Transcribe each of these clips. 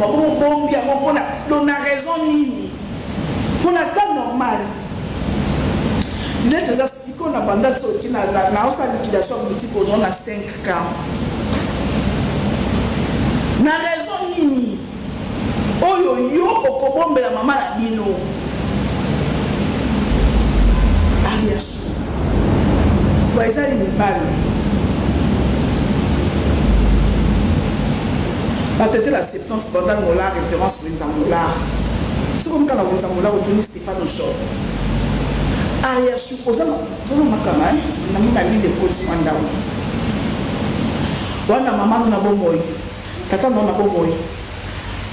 mois bongo bombi yango mpona na raison nini? Mpona temps normal neti eza sikoyo na banda soki naosala liquidation ya boutique, ozwa na 5 k na raison nini oyo yo okobombela mama na bino? Ariasu ba ezali mibali batetela 70 bandal molar, référence Wenza Molar. Soki omika na Wenza Molar, otuni Stefano Shop. Ariasu, oza makama nami malili ekoti mwa ndambo wana. Mama no na bomoi, tata no na bomoi,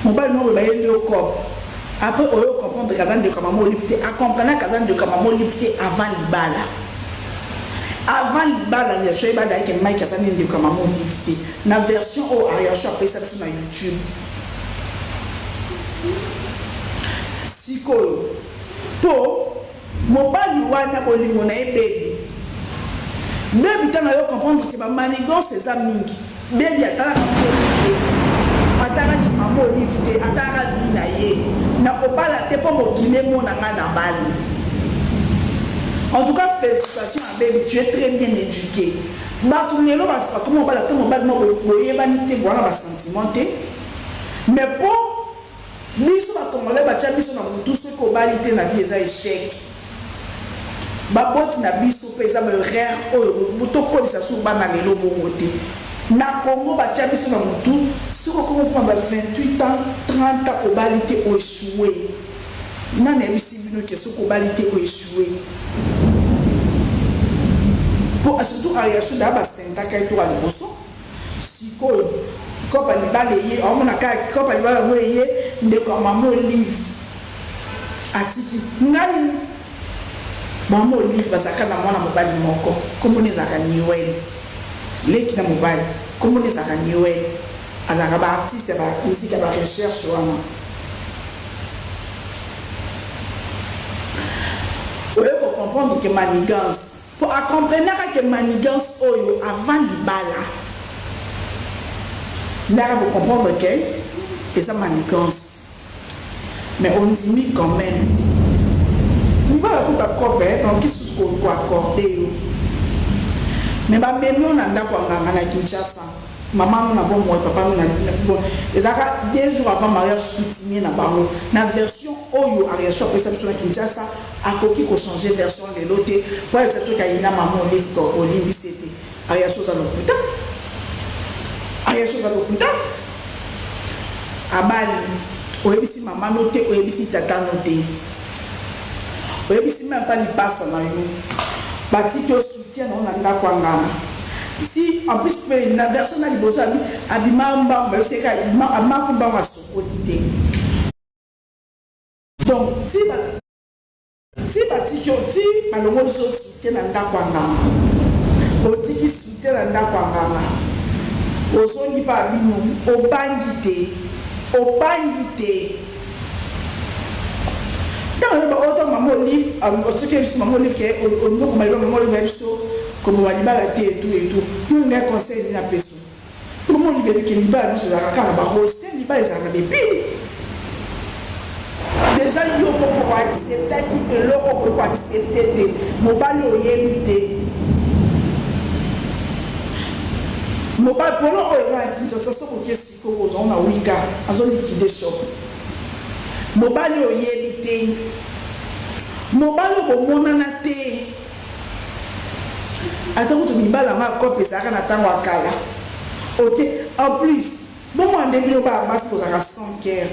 mobali moko bayeli yo cop. Après oyo comprendre kaza ndeko ya mama Olive te, acomprenaka aza ndeko ya mama Olive te avant libala. Avant libala, Ariasho ayebaka yake Mike aza nde ndeko ya mama Olive te. Na version oyo Ariasho apesa biso na YouTube sikoyo, mpo mobali wana bolingo na ye bebi bebi, ntango ayo comprendre ke bamanigance eza mingi, bebi atalaka mbongo te, atalaki mama Olive te, atalaka vie na ye. Nakobala te mpo mokili emona ngai na bali. En tout cas, félicitation à Baby, tu es très bien éduqué. Bato lelo bakoma obala te, mobali mo boyebani te, bwana basentiment te. Mais mpo biso bacongolais batia biso na motu, soki obali te na vie eza échec. Baboti na biso mpe eza baerreur oyo tokolisa su bana lelo bongo te. Na Congo batia biso na motu, soki okoma mpona ba 28 ans, 30 ans, obali te, oéchoué. Nani ayebisi bino ke soki obali te oéchoué? Po surtout Ariasu daa basentaka ye toka liboso. Sikoyo kopa libala eye, aomona kaka kopa libala yango eye, ndeko ya mama Olive atiki ngai. Mama Olive bazalaka na mwana mobali moko, nkomboni ezalaka Noel, leki na mobali, nkomboni ezalaka Noel, azalaka baartiste ya bamusike ya barecherche wana. Oye kocomprendre ke manigance, mpo acomprenaka ke manigance oyo avant libala, ndaka kocomprendre ke eza manigance, mais ondimi quand même libala. Kuta kope nakoki susu koaccorde yo, mais bamemi yo na ndako ya nganga na Kinshasa. Mama no na bomoi, papa no na ezalaka 2 jours avant mariage coutumier na bango. Na version oyo Ariasho apesa biso na Kinshasa, akoki kochange version lelo te, po eza soki ayina mama Olive olimbisi te. Ariasho oza lokuta, Ariasho oza lokuta. Abali, oyebisi mama no te, oyebisi tata no te, oyebisi même pas lipasa na yo. Batiki yo soutien na yo na ndako ya nganga ti. En plus mpe na version na liboso abima mbango, bayoseka abimako mbango, asokoli te. Donc ti batiki yo, ti balongoli so soutien na ndako ya nganga, otiki soutien na ndako ya nganga, ozongi mpa bino, obangi te, obangi te. Ntango oyeba oyo, ntango mama Olive soki biso, mama Olive ke olingi okoma libala, mama Olive biso koboma libala te, etu etu yo ngai conseil nini apeso? Mama Olive ebike libala nyonso ezalaka kaka na barose te, libala ezalaka na bepine. Déjà yo moko oacceptaki eloko okoki koaccepte te, mobali oyebi te, mobali polo oyo eza na Kinshasa. Soki okie sikoyo, ozango na wika azoliquide shop, mobali oyebi te, mobali oyo bomonana te. Ata kutu mibala yango akope ezalaka na ntango ya kala. Ok, en plus bomona nde bino bana basi bozalaka sans cœur.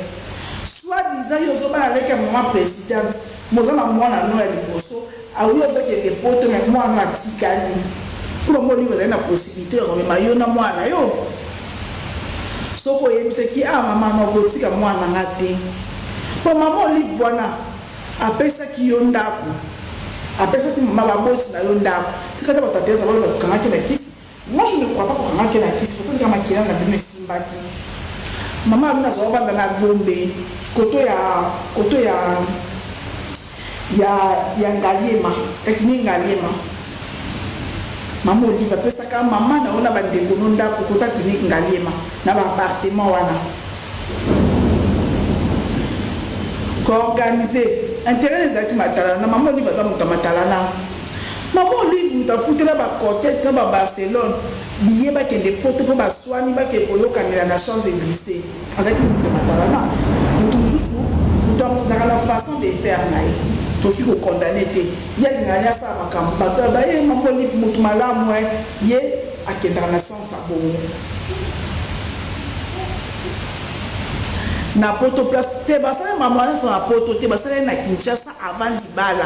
Soit disant yo ozobala leki ya mama présidente, moza na mwana no ya liboso, aoyo ozokende poto, me mwana no atikali mpo mama Olive azali na possibilité ya komema yo na mwana yo. Soki oyebisaki a mama no, kotika mwana na nga te, mpo mama Olive wana apesaki yo ndako, apesaki mama baboti na yo ndako. Tika te bato ateleza baloba kokangaki na kisi. Moi, je ne crois pas kokangaki na kisi. Peut-être ka makila na bino esimbaki. Mama bino azwa ovanda na Gombe, koto ya Ngaliema, efini Ngaliema. Mama Olive apesaka mama na yo na bandeko no ndako kota clinique Ngaliema na baappartement wana. Koorganize interet ezalaki matalana. Mama Olive aza moto ya matalana. Mama Olive moto afutela ba Coquette na ba Barcelone billet bakende poto mpo baswani bakende koyokanela na Champs Elysees. Azalaki moto ya matalana. Moto mosusu, moto ya moto azalaka na façon de faire na ye. Tokoki ko condamner te. Ye alingaka nde asala makambo bato baloba eh mama Olive moto malamu eh. Ye akendaka na sens ya bongo. Na poto place te basala makambo wana nyonso na poto te basala ye na Kinshasa avant libala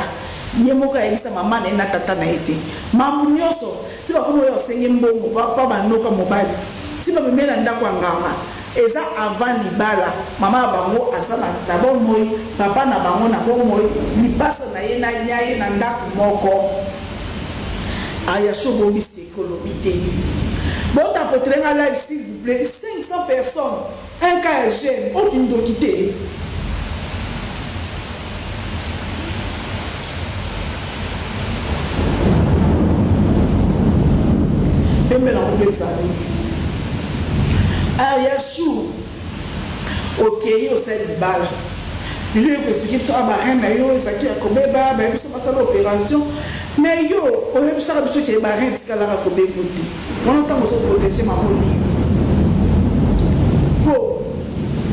ye moko ayebisa mama na ye na tata na ye te mambo nyonso ti bakoma oyo osenge mbongo pa banoka mobali ti bamemi ye na ndako ya nganga eza avant libala mama na bango aza na bomoi papa na bango na bomoi lipasa na ye na ye na ndako moko ayasho obombi seke olobi te botapotele nga live s'il vous plaît 500 personnes un cas ya jeune oyo kindoki te. Pembe nango mpe ezali Ariachou okei osali libala lelo oye koexplike biso a barein na yo ezalaki ya kobeba baye biso basala operation mais yo oyebisaka biso ke barein etikalaka kobebo te wana ntango ozo protege mama olive po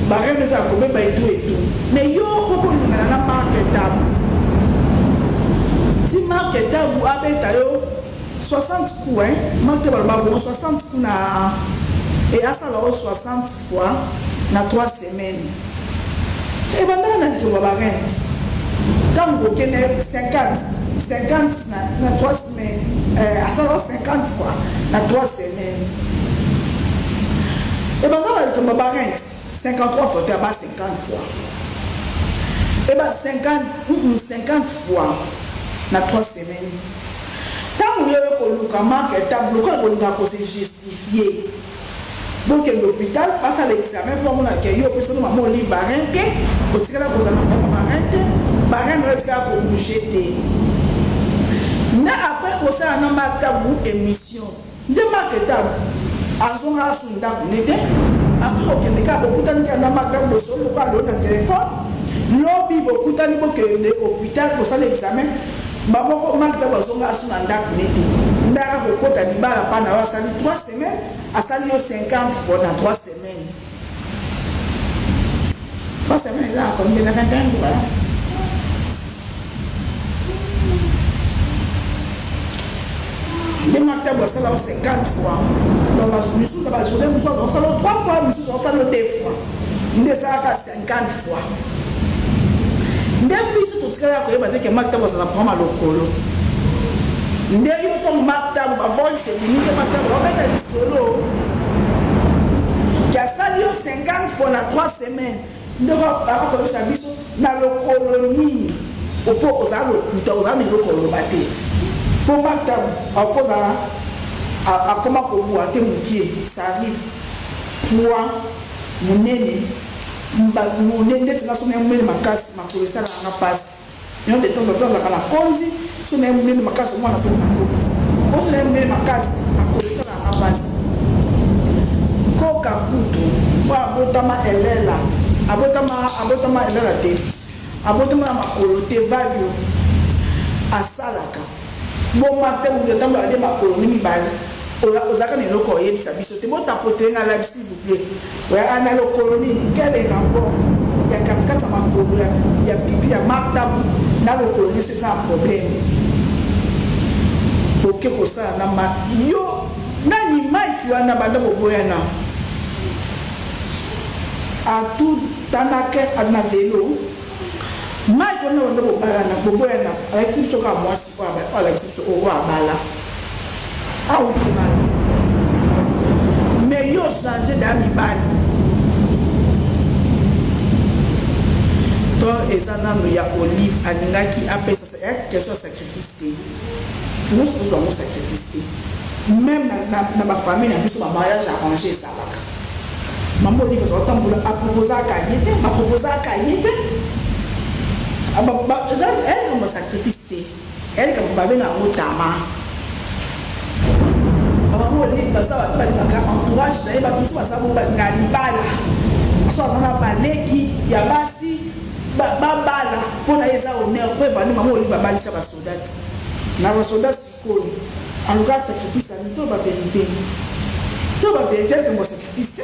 barein eza ya kobeba etu etu mais yo po bolingana na marke tabu ti marke tabu abeta yo 60 coups hein marke baloba bongo 60 coups na e asala yo 60 fois na 3 semaines Ebandaka na likambo ya ba rente tango bokende 50 50 na, na 3 semaines eh, asala 50 fois na 3 semaines ebandaka na likambo ya ba rente 53 fois te aba 50 fois eba 50 50 fois na 3 semaines ntango yo koluka marque table lokola bolingaka kose justifier Bokende hopital basala examen po bamona ke yo opesa no mama olive ba rein te, otikala kozala na problème ya ba rein te, ba rein nayo etikala ko bouger te. Nde après kosala na Marc Tabu emission nde Marc Tabu azongaka su ndaku ne te, après kokende kaka bokutani kaka na Marc Tabu bosololi lokola lelo na telephone, lobi bokutani bokende hopital bosala examen, ba moko Marc Tabu azongaka su na ndaku ne te, nde aka kokota libala pa na yo asali 3 semaines. Asali yo 50 fois na 3 semaines. 3 semaines eza na combien? Na 21 jours hein? Nde maktabu asala yo 50 fois. Donc misusu na ba journée mosusu azosala yo 3 fois, misusu azosala yo 2 fois. Nde esalaka 50 fois. Nde biso totikalaka koyeba te ke Marc Tabu azala na problème ya lokolo. Nde yo ntango Marc Tabu ba voice ebimi nde Marc Tabu abeta lisolo ke asali yo 50 fois na 3 semaines ndeko akoyebisa biso na lokolo nini opo ozala lokuta ozala na eloko oloba te mpo Marc Tabu akozala akoma kobwa te mokie ça arrive poids munene munene ndeti nga soki naye munene makasi makolo esalaka nga pasi yango de temps en temps azalaka na konzi soki naye munene makasi omwana soki na konzi po soki naye munene makasi makolo esalaka nga pasi koka kutu po abotama elela abotama abotama elela te abotama na makolo te valio asalaka Boma te moto atambola nde makolo nde mibale ozalaka na eloko oyebisa biso te botapote nga live s'il vous plaît oya na lokolo nini quel est rapport ya katikati ya makolo ya pipi ya Marc Tabu na lokolo nyonso eza na problème oke kosala na Marc yo nani Mike wana banda boboyana atutanaka na velo Mike wana banda bobalana boboyana alakisi biso kaka mwasi oyo alakisi biso oyo abala awuti kobala mais yo change da mibali to eza nanu ya olive alingaki apesa ya question ya sacrifice te nyonso tozwa yango sacrifice te meme na bafamille na biso bamariage arrange ezalaka Maman Olive aza kotambola a proposaka ye te, ba proposaka ye te. Eza likambo ya sacrifice te, eza likambo babenga yango tama. Maman Olive baza bato balingaka entourage na ye, bato mosusu baza bongo balingaka libala, baso aza na baleki ya basi. Babala mpo na ye eza honneur mpo evandi mama Olive abalisa basoda ti na basoda. Sikoyo aluka sacrifice ani to ba verite to ba verite likambo ya sacrifice te.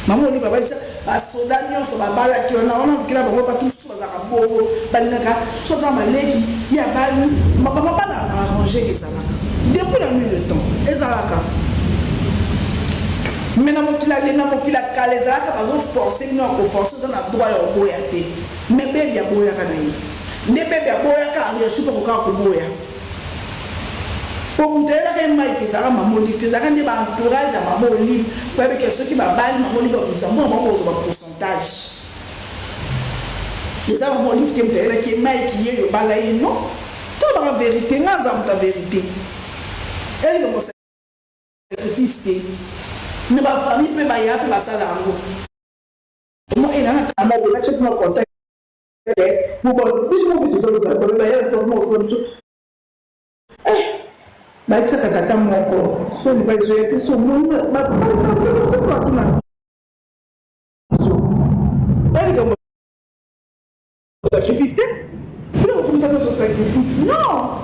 Mama Olive abalisa basoda nyonso babalaki wana wana lukela bango. Bato mosusu bazalaka bongo, balingaka so aza maleki ye abali mabala arrange. Ezalaka depuis la nuit de temps, ezalaka me na mokili, na mokili ya kala ezalaka bazoforce bino ya koforce. Oza na droit ya koboya te, me bebi aboyaka na ye nde bebi aboyaka. Ariachu mpo kokaka koboya po moto ayelaka ye Mike ezalaka mama Olive te, ezalaka nde baentourage ya mama Olive po yebeke soki babali mama Olive abimisa mbongo, bango kozwa bapourcentage. Eza mama Olive te moto ayelaki ye Mike, ye yo bala ye. Non, tolobaka vérité, nga aza moto ya vérité. Elikambo sacrifice te, na bafamille mpe baya mpe basala yango. Ena contact biso moko tozoloba baya biso bayebisaka tata moko so libala ezoya te, so batuna biso likambo sacrifice te. Bino bokomisa nyonso sacrifice. Non,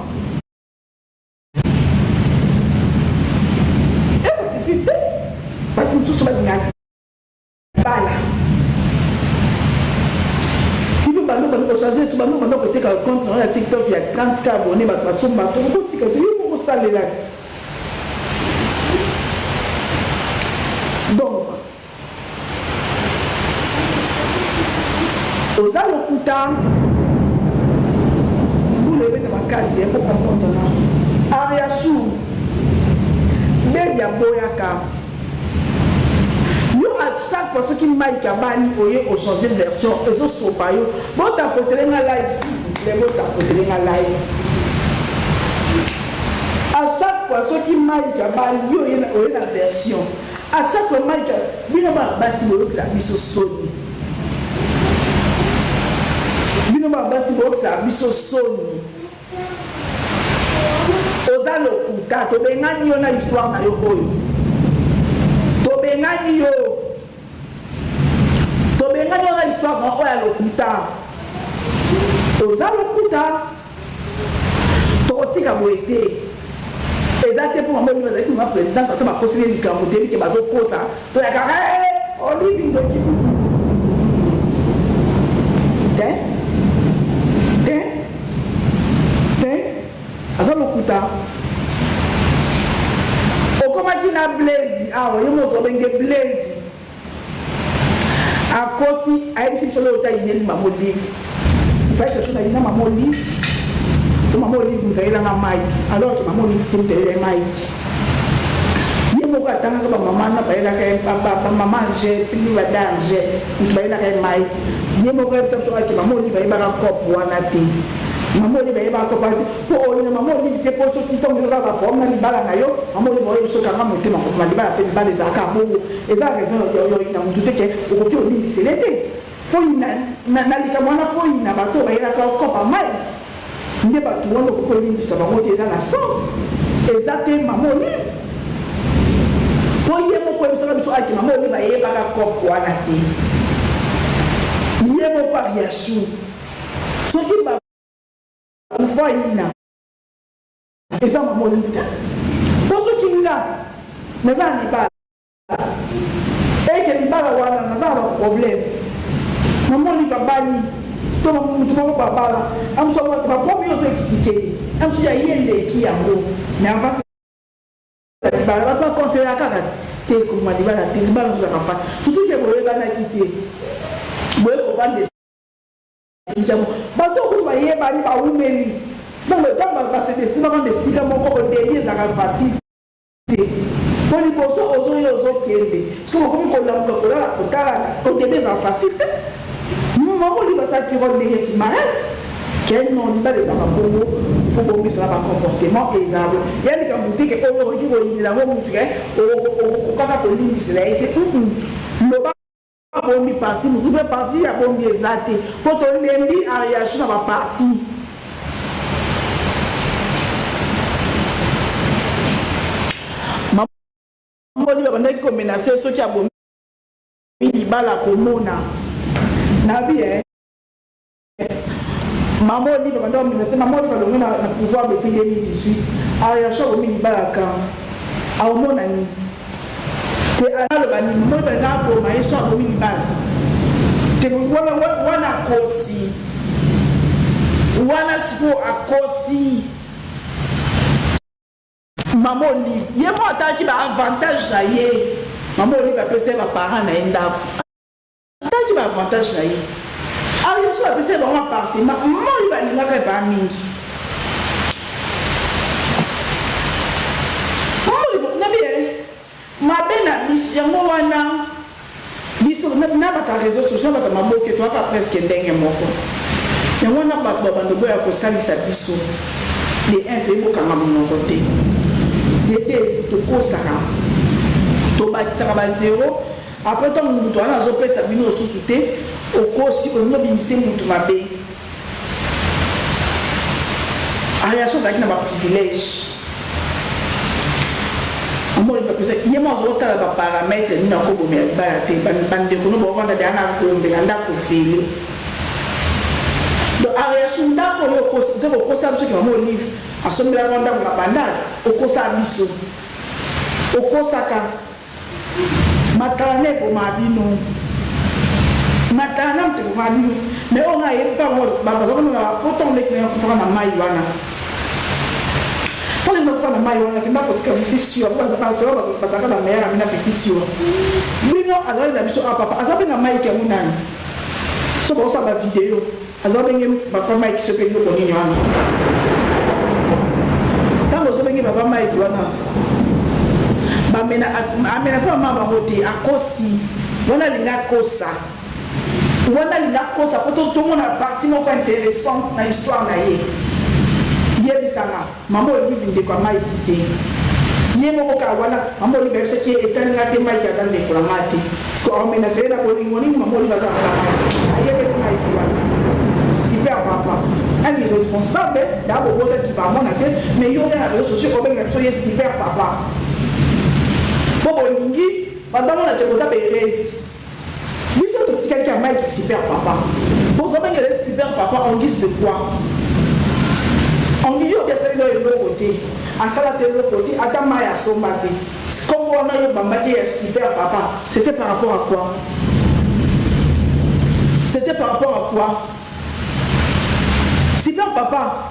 e sacrifice te. Bato mosusu balingaka bala bino bando bando kochange so bando bando koteka compte na ya TikTok ya 30K abonné, bato basomba to okotika te, yo moko osalela ti. Donc oza lokuta, mbula ebeta makasi po comprendre na Ariachu. Bebi aboyaka yo. À chaque fois soki Mike abali, oye ochange version, ezosopa yo. Botapotele nga live, s'il vous plaît, botapotele nga live. À chaque fois soki Mike abali, yo oye na version. À chaque fois Mike, bino bana basi boyokisa biso soni, bino bana basi boyokisa biso soni. Oza lokuta, tobengani yo na histoire na yo oyo. Tobengani yo, tobengani yo na histoire na oyo ya lokuta. Oza lokuta, tokotika boye te. Eza te mpo mama Olive azalaki mama présidente, ata bakoseli likambo, toyebi ke bazokosa. Toyaka Olive ndoki te, te, te, aza lokuta. Okomaki na Blaise awa, ye mozo obenge Blaise akosi, ayebisi biso lelo ta yineli mama Olive. Ifai surtout nayina mama Olive to mama Olive moto ayelanga Mike, alors que mama Olive te moto ayela ye Mike. Ye moko atangaka bamama na bayelaka ye, bamama Angele, soki bada Angele moto bayelaka ye Mike. Ye moko ayebisa biso ake mama Olive ayebaka cope wana te, mama Olive ayebaka cope wana te. Mpo oyina mama Olive te, mpo soki ntango oza baproblème na libala na yo, mama Olive oyebi soki anga motema kobima libala te. Libala ezalaka bongo, eza raison ya oyina motu te ke okoki olimbisele te. Fo yina na likambo wana, fo yina bato oyo bayelaka okopa Mike nde bato wana okoki kolimbisa bango te. Eza na sens eza te mama Olive, mpo ye moko oyebisaka biso ake mama Olive ayebaka cope wana te. Ye moko Ariachu, soki bakufa yina eza mama Olive te, mpo soki nga naza na libala eke libala wana naza na baproblème, mama Olive abali to motu moko babala amosu amwaki baproblème oyo ozo explique ye, amosu ya ye eleki yango. Mais avant libala, bato baconseillaka kaka te te kobima libala te, libala ozalaka fa, surtout ke boyebanaki te, boye kovanda esika moko. Bato okutu bayebani bawumeli, ntango ntango base décide bavanda esika moko, au début ezalaka facile te, po liboso ozoya ozokende, sikoyo bokomi kolamuka, kolala, kotalana. Au début ezalaka facile te. Mama Olive asalaki role ndenge kimarele ke non, libala ezalaka bongo, il faut bomesana bacomportement. Ezala boye ya likambo te ke oyo okoki koyindela yango mutu ke okokaka kolimbisela ye te. Loba bombi parti motu mpe parti ya bombi eza te, mpo tolembi Ariachu na baparti. Mama babandaki komenacer soki abomi libala komona nabi. Mama Olive abanda komenase. Mama Olive alongwe na pouvoir depuis 2018. Ariacho akomi libala kan aomona nini te, aloba nini? Mama Olive alinga aboma ye so akomi libala te. Wana akosi, wana sikoyo akosi. Mama Olive ye mo atalaki ba avantage na ye. Mama Olive apesa ye baparent na ye ndako, atalaki ba avantage na ye. Ayo so apesa ye bango appartement. Mama Olive alingaka ye baa mingi. Mama Olive nabi ye mabe na biso yango wana. Biso na bato ya réseau sociaux, na bato ya maboke, toyaka presque ndenge moko. Yango wana bato babanda boya kosalisa biso. De un, toyebi kokanga monoko te. De deux, tokosaka, tobakisaka ba zero. Après, ntango moto wana azopesa bino lisusu te, okosi, olingi obimise motu mabe. Ariaso azalaki na baprivilège. Amoni apesa ye mo azotala baparamètre nini akobomela libala te. Bandeko no baovanda deya na gombe na ndako vele. Donc Ariasu, ndako oyo oza kokosa biso ke mama Olive asombelaka ndako na Bandal, okosa biso, okosaka. Matalana eboma bino, matalana moto eboma bino. Mais oyo nga ayebi mpa baza komona bapoto leki na akufaka na mai wana. Ntango leki nakufa na mai wana, kenda kotika Fifi Siwa. Bazalaka bameilleur ami na Fifi Siwa. Bino azali na biso a papa aza mpe na Mike yango nani so baosala bavideo, aza benge papa Mike. So mpe biloko nini wana, ntango ozobenge papa Mike wana, amenasa mama bango te. Akosi wana, alingi akosa wana, alingi akosa po tomona partie moko intéressante na histoire na ye. Yebisanga, mama Olive ndeko ya Mike te? Ye moko kaka wana, mama Olive ayebisaki ye etalinga te. Mike aza ndeko na nga te. Siko amenasa ye na bolingo nini? Mama Olive aza na Mike, ayebeli Mike wana super papa, un irresponsable. Da bobotaki bamona te, mais yo oya na réseau sociaux obenga biso ye super papa, po bolingi bato bamona te boza berese. Biso totikali ka Mike super papa, bozobengela ye super papa en guise de quoi? En guise yo obi asali no eloko te, asala te eloko te, ata mai asomba te. Kombo wana yo bambaki ya super papa, c'était par rapport à quoi? C'était par rapport à quoi, super papa?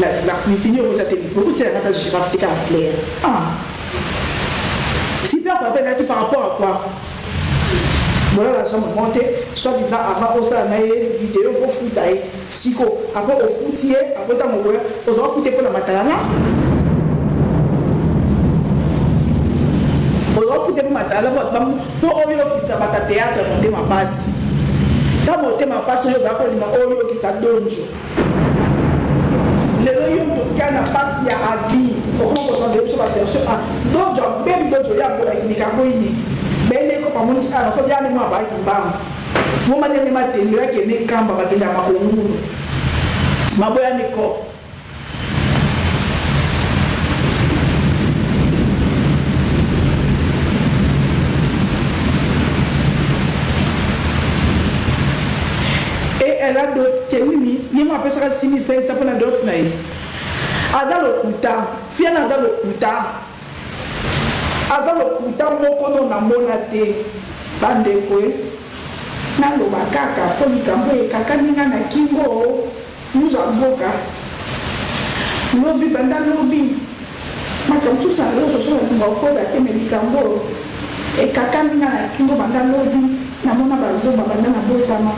La cuisine oyo eza te, bokotia yanga ta girafe te, ka fleur. Ah, super papa ezalaki par rapport à quoi? Bolala chambre moko te, soit disant avant osala na ye video fo futa ye. Siko après ofuti ye, après ntango okoya ozwa futa ye mpo na matalana, ozwa futa ye mpo matalana, mpo oyokisa bata théâtre motema pasi. Ntango motema pasi oyo ozala kolinga oyokisa donjo lelo, yo moto otikali na mpasi ya avi, okoma kochange biso baversion. A donjo abebi, donjo ya boyaki likambo ini beleko bamoniki a naso ya nemo abayaki mbango moma ndenge matendo yakende kamba bakende ya makongulu maboya neko. Et elle a dot kenini ye mo apesaka 6500 mpona dot na ye. Aza lokuta fiana, aza lokuta, aza lokuta moko no namona te. Bandeko e, naloba kaka mpo likambo ekakami nga na kingo. Muza mboka lobi, banda lobi makambo mosusu na réseau sociaux nalinga okoda te, me likambo oyo ekakami nga na kingo. Banda lobi namona bazoba, banda nabotama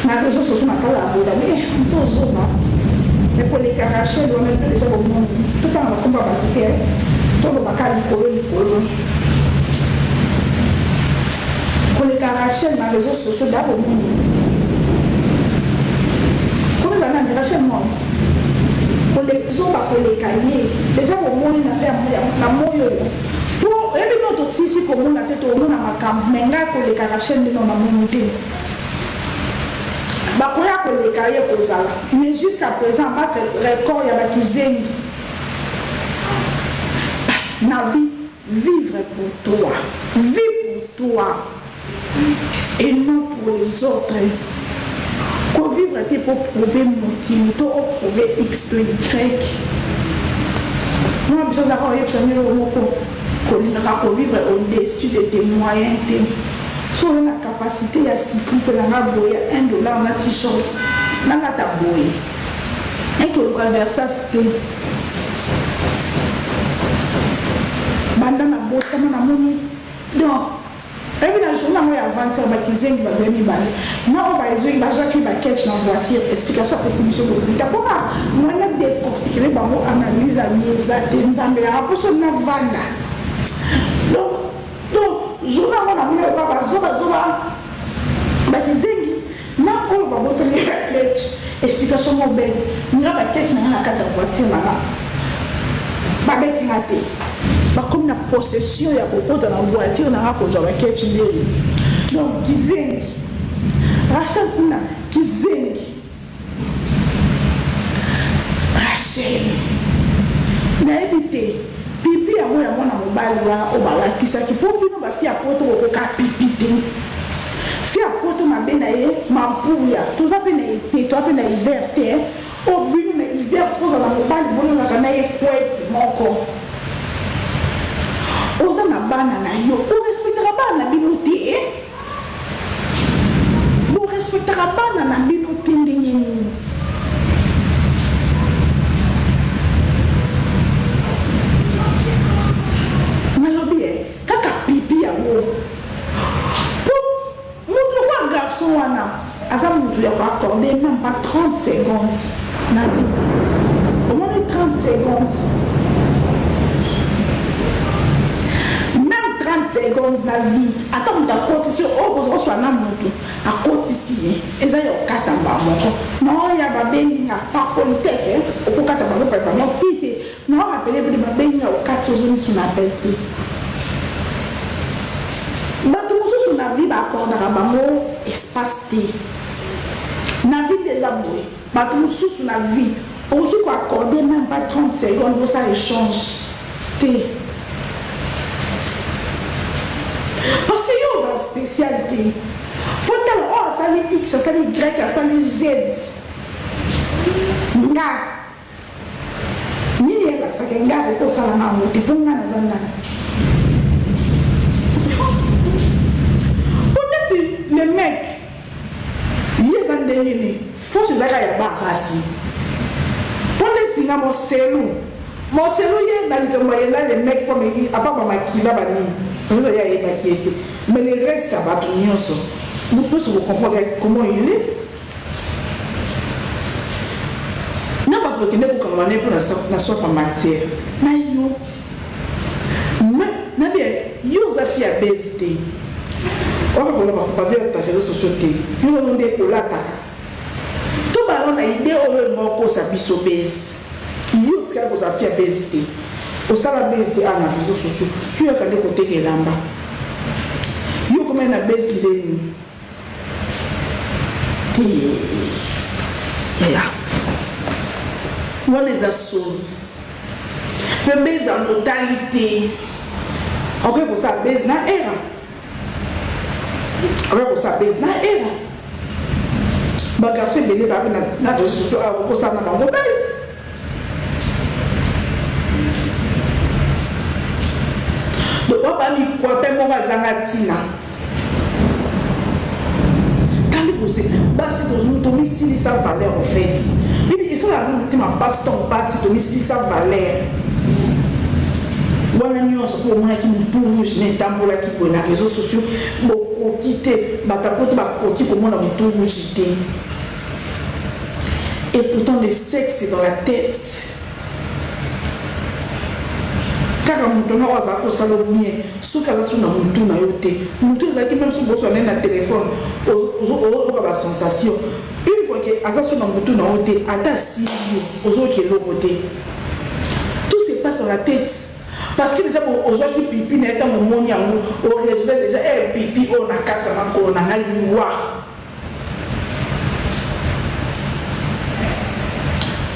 na réseau sociaux natala boda me moto ozoba ekoleka Rachel wana to deja bomoni. Totanga bakomba bato te, tolobaka likolo likolo. Koleka Rachel na réseau sociaux da bomoni komi eza nani? Rachel Monde zoba koleka ye deja bomoni na se na moi oyo, po oyebi no tosisi komona te, tokomona makambo. Me ngai koleka Rachel nde no namoni te. Bakoya koleka ye kozala, mais jusqu'à présent battre record ya bakizengi na vie. Vivre pour toi, vis pour toi et non pour les autres. Kovivre. Kovivre te po prouver mokili to o prouver x to y. Mwana biso azalaka koyebisa bino eloko moko, kolingaka kovivre au dessus de tes moyens te. Soki oza na capacite ya cycliste na nga boye ya 1 dollar na t-shirt nalata boye, nayaki koluka Versace te. Banda nabotama namoni donc Oyebi na journee yango ya avant hier ba kizengi bazali mibale na oyo bazui bazwaki ba ketch na voiture explication apesi biso lokuta po kaka moyen na decortiquer bango analyse ya bien eza te nzambe nanga poso na vanda donc donc journee yango namoni lokola bazoba zoba ba kizengi na oyo babotoli ba ketch explication moko bete nga ba ketch na nga na kati ya voiture na nga babeti nga te bakomi na possession ya kokota na voiture na nga kozwa ba ketch ndeni donc kizengi Rachel kuna kizengi Rachel nayebi te pipi yango ya mwana mobali wana oyo balakisaki mpo bino bafi ya poto bokoka pipi te fi ya poto mabe na ye mampuya toza mpe na ete toza mpe na hiver te oyo bino na hiver fozala mobali bololaka na ye kwete moko oza na bana na yo orespektaka bana na bino te Bo respectaka bana na bino te ndenge nini? Nalobi eh, kaka pipi yango po mutu lokola garçon wana aza mutu ya ko accorder meme pas 30 secondes na vie. Omoni 30 secondes meme 30 secondes na vie ata moto akotisi yo oyo boza koswa na moto akotisi ye eza ya kokata mbala moko naoya babengi nga par politesse okokata bango pale bango pi te nao rapele bino babengi nga okati ozongisi na appel te bato mosusu na vie baakordaka bango espace te na vie nde eza boye bato mosusu na vie okoki koaccorde même pas 30 secondes bosala échange te parce que yo oza spécial te fo tala oyo asali x asali y asali z nga nini elakisaka nga akokosala nga yango te mpo nga naza nani mpo neti le mec ye eza ndenge nini force ezaka ya ba basi mpo neti nga moselu moselu ye na likambo ayenda le mec mpo meki apa bamakila banini oza ye ayebaki ye te mais le reste ya bato nyonso moto nyonso kocomprendre comment il est na bato bakende kokangama naye mpo na soif ya matière na yo na bien yo oza fi ya base te oka koloba bavie ya réseau sociaux te yo nano nde olataka to bango na idée oyo olinga okosa biso base yo otikali kozala fi ya base te osala base te awa na réseau sociaux yo yaka nde koteka elamba yo okomai na base ndeni te yaya wana eza soni mpe base yango otali te okoki kosala base na era okoki kosala base na era bagarso ebele bape na réseau sociaux awa okosala na bango base donc oyo bamikwape moko azanga ntina kandi bose basi tomisilisa valeur en fait bibi esalaka motema mpasi ntango basi tomisilisa valeur wana nyonso mpo omonaki motu rouge na etambolaki boye na réseau sociaux bokoki te bato ya poto bakoki komona motu rouge te Et pourtant le sexe c'est dans la tête. Kaka moto na oyo azala kosala bien soki aza so na motu na yo te motu ezalaki meme soki bozwa naye na telefone ozoyoka basensation une fois ke aza so na motu na yo te ata asili yo ozoyoka eloko te tout se passe dans la tête parce que deja ozwaki pipi na ye ntango omoni yango oresone deja e pipi oyo na kati ya makolo na ngai liwa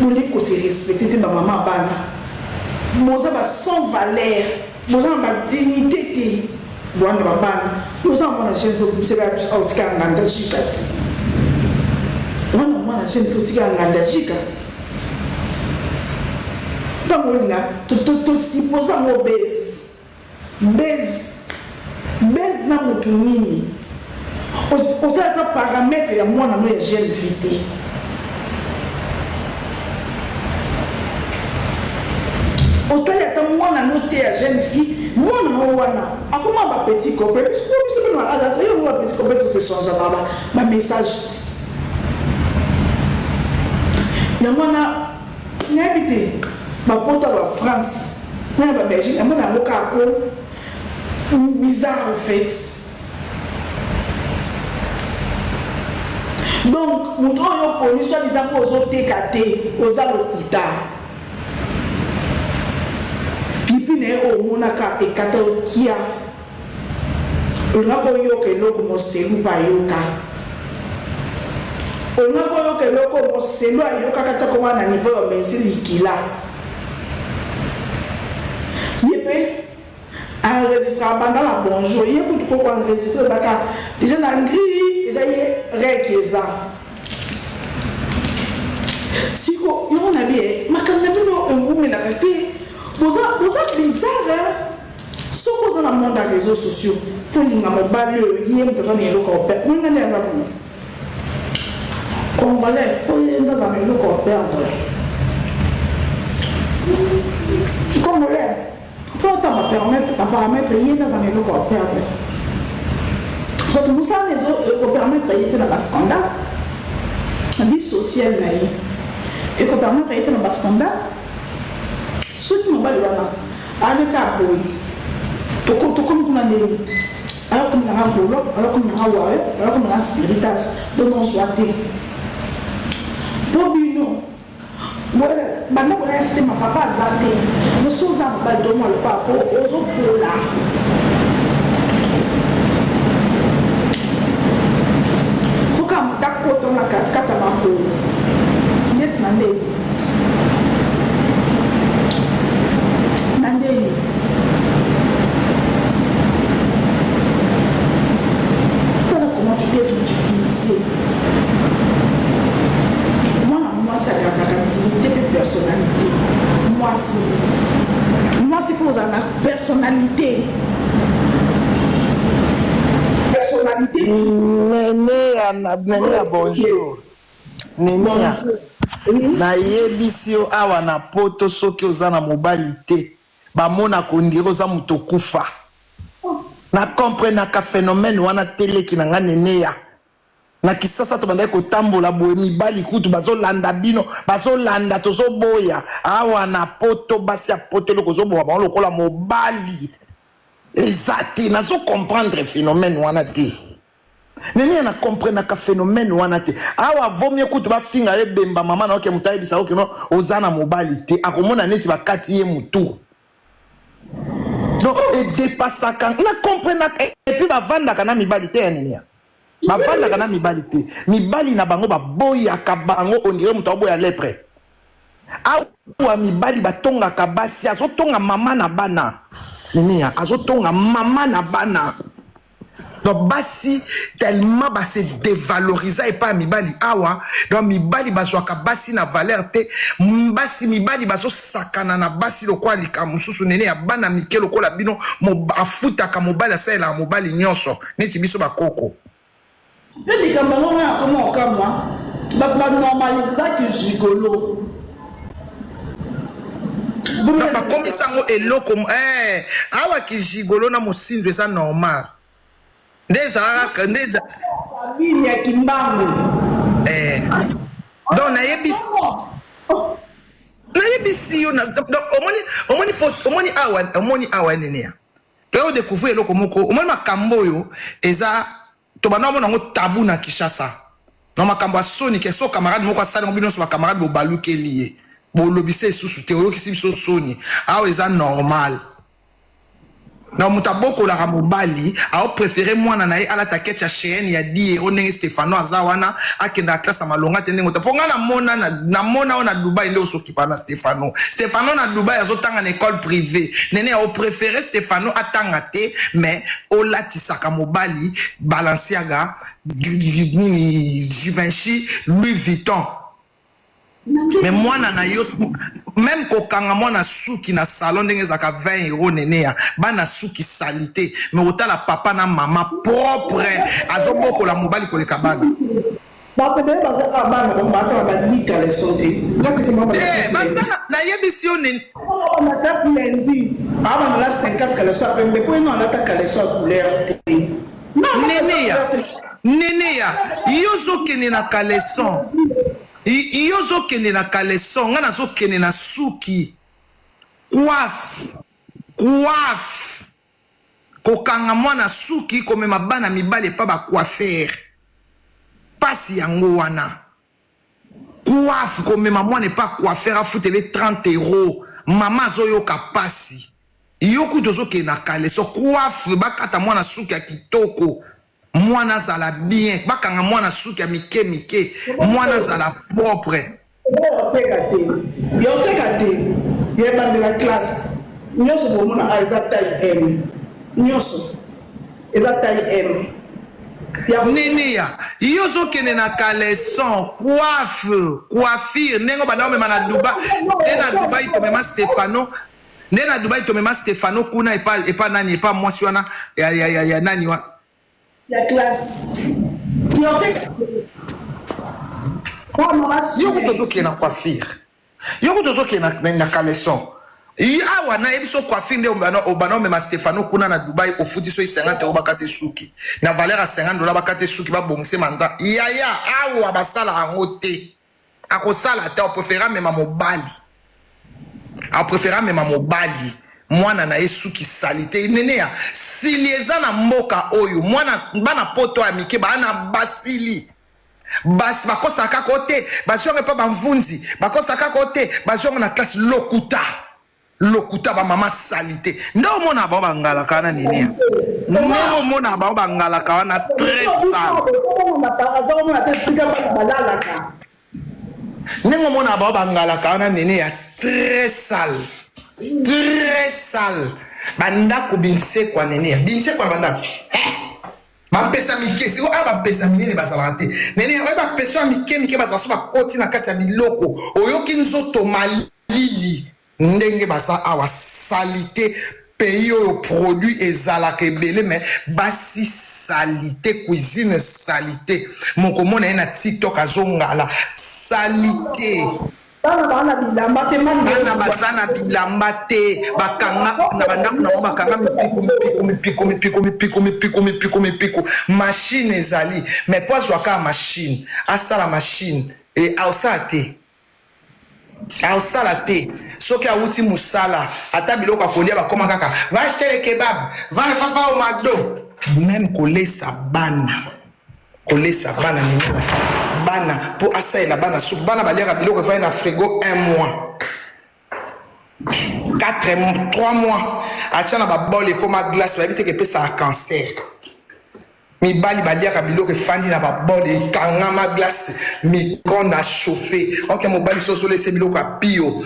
Bolingi ko se respecter te ba mama bana boza ba sans valeur boza na ba dignité te boa na ba bana yo oza na mwana jeune fille obimisela ya biso awa otikala nganda jika te. Wana mwana jeune fille otikala nganda jika. Ntango olinga to suppose yango base base base na motu nini, otala ata paramètre ya mwana no ya jeune fille te. Otali ata mwana no te ya jeune fille. Mwana no wana akoma bapetit copain. Biso mpe azalaka yo ngo bapetit copain, tosechangeaka bamessage te. Yango wana nayebi te, bapoto ya bafrance na ya babelgique, yango na yango kaka ko bizarre en fait. Donc moto oyo oponi, soit disant mpo ozoteka te, oza lokuta. Pipi na ye oyo omonaka ekata okia, olingaka oyoka eloko moselu mpe ayoka, olingaka oyoka eloko moselu ayokaka ti akoma na niveau ya mesi likila. Ye mpe enregistre, abanda na bonjour. Ye kutu koko enregistre ezaka déjà na grille, eza ye rek eza siko yango na bie. Makambo na bino ewumelaka te, boza bizarre. Soki oza na monde ya réseaux sociaux, faut linga mobali oyo ye moto aza na eloko ya koperdre. Moninga nde aza kuna congolais, faut ye nde aza na eloko ya koperdre. Congolais faut ata bapermettre baparamètre, ye nde aza na eloko ya koperdre. Bato mosala ekopermettre ye te na bascandale. Vie sociale na ye ekopermettre ye te na bascandale. Soki mobali wana aleka boye, tokomi kuna ndenge ayokomi nanga golo, ayokomi nanga wayo, ayokomi nanga spiritas, donc ozwa te. Mpo bino banda boya sistema, papa aza te. Nyonso oza mobali to mwa lokola ko ozopola. Foka moto akota na katikati ya makolo neti na ndeni na ndeni. Tala comment tu t'es ridiculisé. Mwana mwasi agardaka dignité mpe personnalité. Mwasi, mwasi faut ozala na personnalité, personnalité. Neneya, Neneya, bonjour Neneya. Nayebisi yo, awa na Poto, soki oza na mobali te, bamonaka on dirait oza moto okufa. Na comprenaka phénomène wana teleki na nga. Neneya, na Kisasa tobandaki kotambola boye, mibali kutu bazolanda bino, bazolanda, tozoboya. Awa na Poto, basi ya Poto, eloko ozoboma bango lokola mobali eza te. Nazocomprendre phénomène wana te. Nene, na comprenaka phénomène wana te. Awa vomie kutu bafinga ye bemba mama na oke, moto ayebisa oke no oza na mobali te, akomona neti bakati ye motu. Donc edépasaka na comprenaka. Et puis bavandaka na mibali te ya nene ya bavandaka na mibali te. Mibali na bango baboyaka bango, on dirait moto aboya lèpre. Awa mibali batongaka basi, azotonga mama na bana. Nene, azotonga mama na bana. Donc basi tellement base dévalorisa epai ya mibali awa. Donc mibali bazwaka basi na valeur te. Basi, mibali bazosakana na basi lokola likambo mosusu. Nene ya bana mike lokola bino, afutaka mobali, asalelaka mobali nyonso neti biso bakoko. Mpe likambo yango nga nakoma okamwa, bato banormalisaki gigolo. Bakomisa yango eloko awa kigigolo na mosinzo eza normal nde ezalaka nde Famille ya Kimbangu. Donc nayebisi yo, donc omoni awa, omoni awa, nene ya toya odécouvrir eloko moko. Omoni makambo oyo eza, tobanda omona yango tabu na Kinshasa, na makambo ya soni ke so camarade moko asali yango, bino nyonso bacamarade bobalukeli ye, bolobisa lisusu te, oyokisi biso soni. Awa eza normal. Na moto abokolaka mobali, aopréféré mwana na ye alata ketch ya Shein ya 10 euro, ndenge Stefano aza wana, akendaka classe ya malonga te. Ndenge ota mpo ngai namona, namona oyo na Dubai, nde osokipa na Stefano. Stefano na Dubai azotanga na école privée. Nene, aopréféré Stefano atanga te, mais olatisaka mobali Balenciaga, nini, Givenchy, Louis Vuitton. Mais mwana na yo, même kokanga mwana suki na salon, ndenge ezalaka 20 euro, nene, ya bana suki sali te. Mais otala papa na mama propre, azobokola mobali koleka bana. Bato ebele baza a bana bango baata na balika leçon te. Te, basala, nayebisi yo nene. Na classe lundi, abana na 50 caleçon ya pembe, mpo eno alata caleçon ya couleur te. Nene, ya nene, ya yo ozokende na caleçon, yo ozokende na caleçon, ngai nazokende na suki, coiffe, coiffe, kokanga mwana suki, komema bana mibali epa bacoiffeur, pasi yango wana. Coiffe, komema mwana epa coiffeur, afutele 30 euro, mama azoyoka pasi. Yo kutu ozokende na caleçon. Coiffe, bakata mwana suki ya kitoko, mwana azala bien, bakanga mwana suki ya mike mike, mwana azala propre. Oteka te, ya oteka te, ya ebandela classe nyonso bomona a eza taille M, nyonso eza taille M. Nene, ya yo ozokende na caleçon, coiffe, coiffure, ndenge obanda omema na Dubai. Nde na Dubai tomema Stefano, nde na Dubai tomema Stefano kuna epa nani, epa mwasi wana ya nani wana. Ya classe, ya oteka te. Yo kutu ozokende na coiffure, yo kutu ozokende na caleçon. Awa nayebi so coiffure, nde obanda omema Stefano kuna na Dubai, ofuti so 50 euro, bakate suki na valeur ya 50 dollar, bakate suki, babongise manza. Yaya, awa basala yango te, akosala te. Apréféré amema mobali, apréféré amema mobali, mwana na ye suki sali te. Nene, ya sili eza na mboka oyo. Mwana, bana poto ya mike baa na basili, basi bakosaka kaka o te, bazwi yango epa bamvunzi, bakosaka kaka o te, bazwi yango na classe. Lokuta, lokuta, bamama sali te. Nde omona bango bangalaka wana, nini ya ndenge omona bango bangalaka wana, très sale. Aza te esika bana balalaka. Ndenge omona bango bangalaka wana, nene, ya très sale, très sale. Bandako binsekwa, nene, ya binsekwa na bandako, eh! Bampesa mike siko awa, bampesa minene bazalaka te. Nene, oyo bapesa ya mike mike bazala so bakoti na kati ya biloko, oyoki nzoto malili. Ndenge baza awa, saleté. Pays oyo produit ezalaka ebele, mais basi saleté, cuisine saleté. Mokomona ye na TikTok azongala saleté. Bana baa na bilamba te. Bana baza na bilamba te, bakanga na bandako nango, bakanga mipiku, mipiku, mipiku, mipiku, mipiku, mipiku, mipiku. Machine ezali, mais po azwa kaka machine, asala machine e, aosala te, aosala te. Soki awuti mosala, ata biloko akolia, bakóma kaka: "Va acheter le kebab, va, va, va au McDo." Même kolesa bana, kolesa bana nini, bana mpo asalela bana supu, bana baliaka biloko efai na frigo 1 mois, 4, 3 mois, atia na babol, ekóma glace. Bayebi teke epesaka cancer. Mibali baliaka biloko efandi na babol, ekangama glace, micro-onde achauffe. Ok, mobali so ozolesa biloko ya pio,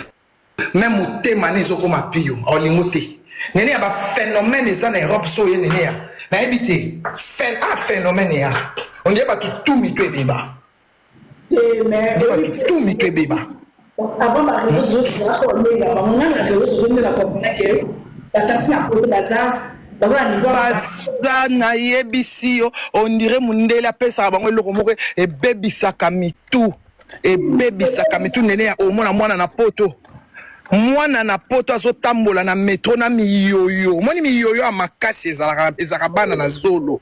me motema ne ezokóma pio, olingo te. Nene, ya baphénomène eza na Europe. So oye, nene, ya nayebi te a phénomène ya ondie bato tu mito ebeba, nde bato tu mito ebeba. Avant baréseaux sociaux, tozalaka kolela bango. Nga na réseaux sociaux nde na comprendre ke batantine na poto baza na niveau. Baza, nayebisi yo, ondire mundele apesaka bango eloko moko ebebisaka mitu, ebebisaka mitu. Nene, ya omona mwana na poto, mwana na poto azotambola na metro na miyoyo. Omoni miyoyo ya makasi ezalaka, ezalaka bana na zolo.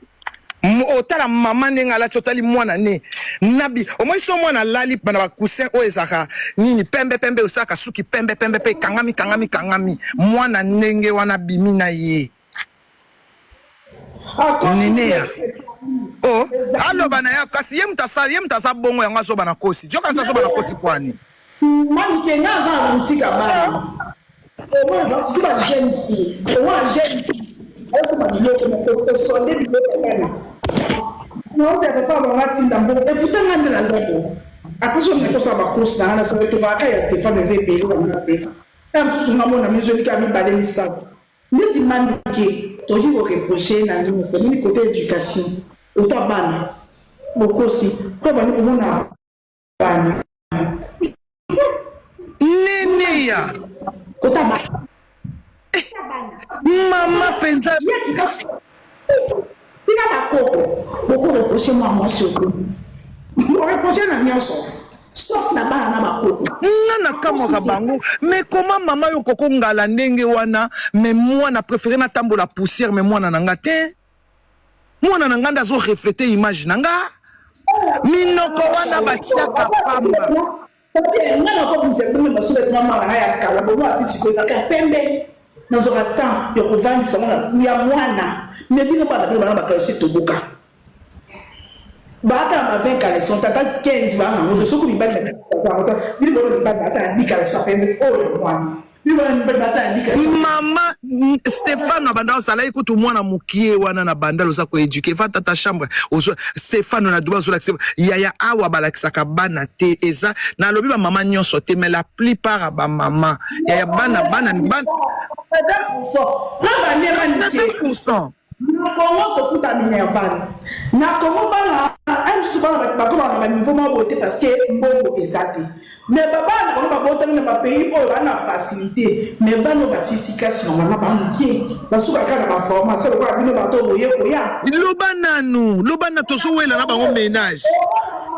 Otala mama ndenge alati, otali mwana ne nabi. Omoni so mwana alali na bacoussin oyo ezalaka nini, pembe pembe, osalaka suki pembe pembe mpe ekangami, kangami, kangami. Mwana ndenge wana bimi na ye. Nene, ya o aloba na ye, kasi ye moto asala, ye moto aza bongo, yango azoba na kosi. Jokanisa azoba na kosi kwani. Manike, nga aza na boutique ya bana, omona surtout ba jeune fille, omona jeune fille. Osomba biloko osonde biloko ya bana naobe papa bango atinda mbongo eputa nga nde naza bo ata soki nakosala bacourse na nga nasala tokaka ya Stéphane eza ebele banga te ta mosusu nga mona mizweli kaka mibale misato neti Mandike tokoki koreproche na nyonso mini côté éducation ota bana bokosi mpo bandi komona bana. Neneya kota bana. Mama mpenza. Tika bakoko bokoreproche mwa mwasi oko boreproche na nyonso sauf na bana na bakoko. Nga nakamwaka bango, mais koma mama yo koko ngala ndenge wana, mais mwana préféré natambola poussière, mais mwana na nga te, mwana na nga nde azoreflete image na nga, minoko wana batiaka pamba. Nga nakobimisa pembe masuka etuma mwana nga ya kala bomo ati sikoyo ezalaka pembe, nazwaka temps ya kovandisa ngo ya mwana. Me bino bana, bino bana bakalesi etoboka, baata na ba 20 caleçon, tata 15 baa nango te. Soki mibali na yango te, bino bona mibali baata na 10 caleçon ya pembe oyo ya mwana, bino bona mibali baata na 10 caleçon. Mama Stéphane na banda ozalaki kutu mwana mokie wana na bandal, oza koéduquer va tata chambre ozo Stéphane na Duba ozolakisa yaya awa balakisaka bana te. Eza nalobi bamama nyonso te, mais la plupart ya bamama yaya bana bana bana. Preuve andema nike. 20%. Na Congo tofuta minerval. Na Congo bana mosusu, bana bakomaka na baniveau moko boye te parce que mbongo eza te, mais babana na bango babotami na bapays oyo baa na facilité, mais bana oyo basisi classe normalement bamokie basukaka kaka na baformation lokola bino bato boye koya. Loba nanu, loba na tozowela na bango ménage.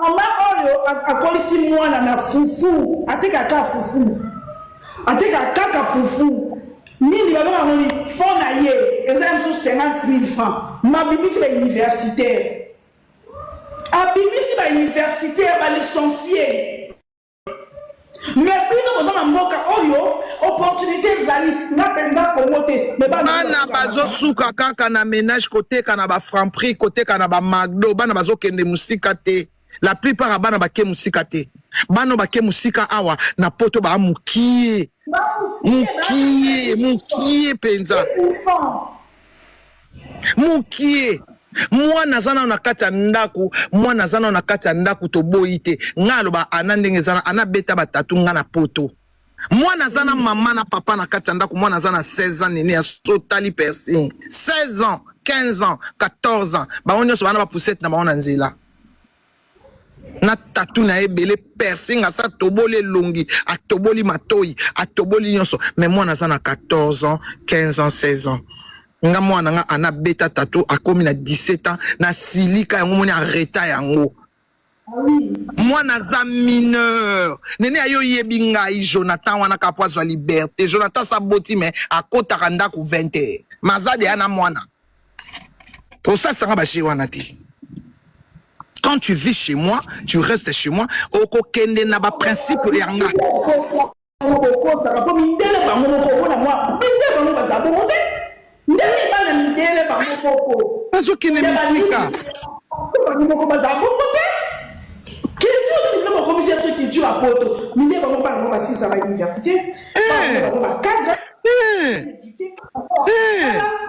Mama oyo akolisi mwana na fufu, atekaka fufu, atekaka kaka fufu nini babengaka nini, fond na ye eza ya mosusu 50 000 francs, mabimisi bauniversitaire, abimisi bauniversitaire balicencie. Mais bino boza na mboka oyo opportunité ezali, nga mpenza Kongo te, mais bana bazosuka kaka na ménage, koteka na bafranprix, koteka na bamagdo. Bana bazokende mosika te, la plupart ya bana bake mosika te. Bana bake mosika awa na Poto baa mokie mokie mokie mpenza mokie. Mwana aza nano na kati ya ndako, mwana aza nano na kati ya ndako, toboyi te. Ngai aloba ana ndenge eza na ana beta batatu ngai na Poto, mwana aza na mama na papa na kati ya ndako. Mwana aza na 16 ans, nene asotali piercing 16 ans, 15 ans, 14 ans, bango nyonso bana bapoussette na bango na nzela na tatu na ye ebele, piercing, asa atoboli elongi, atoboli matoi, atoboli nyonso, mais mwana aza na 14 ans, 15 ans, 16 ans. Nga mwana nga ana beta tatu akomi na 17 ans na silika yango, moni arrêta yango. Mwana aza mineur, nene ayo oyebi ngai Jonathan wana kaka po azwa liberté. Jonathan saboti me akotaka ndako 20 heures, maza deya na mwana osalisanga baje wana te. Quand tu vis chez moi, tu restes chez moi, okokende na baprincipe ya nga. Bokosaka mpo mindele bango moko omona mwa mindele bango baza bongo te, ndenge bana mindele bango moko bazokende misika. Bango moko baza bongo te. Culture nini bino bokomisi ya biso culture ya Poto? Mindele bango bana bango basilisa bauniversité, bango baza bacadre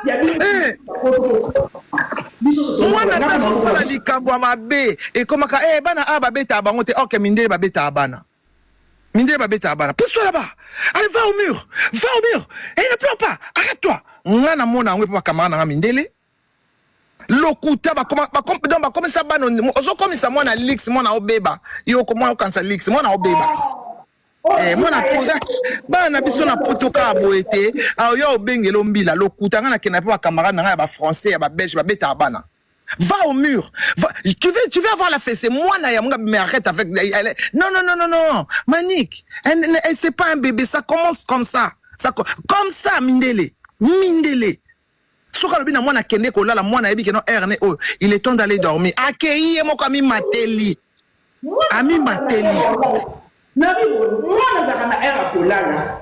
ya biso. Mwana ata azosala likambo ya mabe, ekomaka eh, bana awa babetaka bango te. Ok, mindele babetaka bana, mindele babetaka bana. Pousse-toi là-bas, allez, va au mur, va au mur et ne pleure pas, arrête-toi. Nga namona yango epo bacamarade nanga mindele lokuta donc bakomisa bana, ozokomisa mwana lix, mwana obeba yo, mwana okanisa lix, mwana obeba. Eh, mwana bana na biso na Poto kaka boye te. Ayo obengela ombila lokuta. Nga nakenda mpe bacamarade na ngai ya bafrançais, ya babelge babetaka bana. Va au mur. Va, tu veux avoir la fessée. Moi, là, mais arrête avec. Elle, non, non, non, non, non. Manique. Elle, elle, c'est pas un bébé. Ça commence comme ça. Ça comme ça, mindele. Mindele. Soki alobi na mwana akende kolala, mwana ayebi keno erne oyo il est temps d'aller dormir, akei ye moko, amimateli, amimateli. Nabi mwana azalaka na heure ya kolala,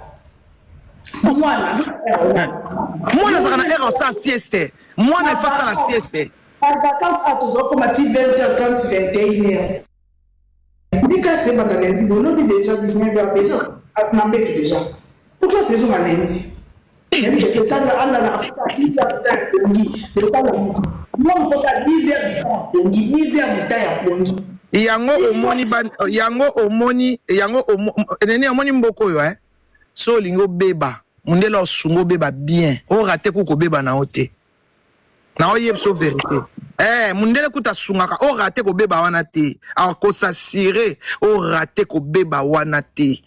mwana. Mwana azalaka na heure osala sieste, mwana efa asala sieste. Vacance a tozokoma ti 20 h 30, 21 h ndi classe ebanda lundi. Bolobi déjà 19 h déjà na mbeto déjà po classe ezonga lundi. Etanga alala afuta 10 heures de temps ya pongi etanga moi mokosa 10 heures de temps ya pongi 10 heures de temps ya pongi. Yango omoni ba yango omoni yango omo, nene omoni mboka oyo eh so olingi obeba mundele osunga obeba bien o rate ku kobeba na yo te na oyebisa yo verite eh mundele kuta asungaka o rate kobeba wana te akosasire o rate kobeba wana te.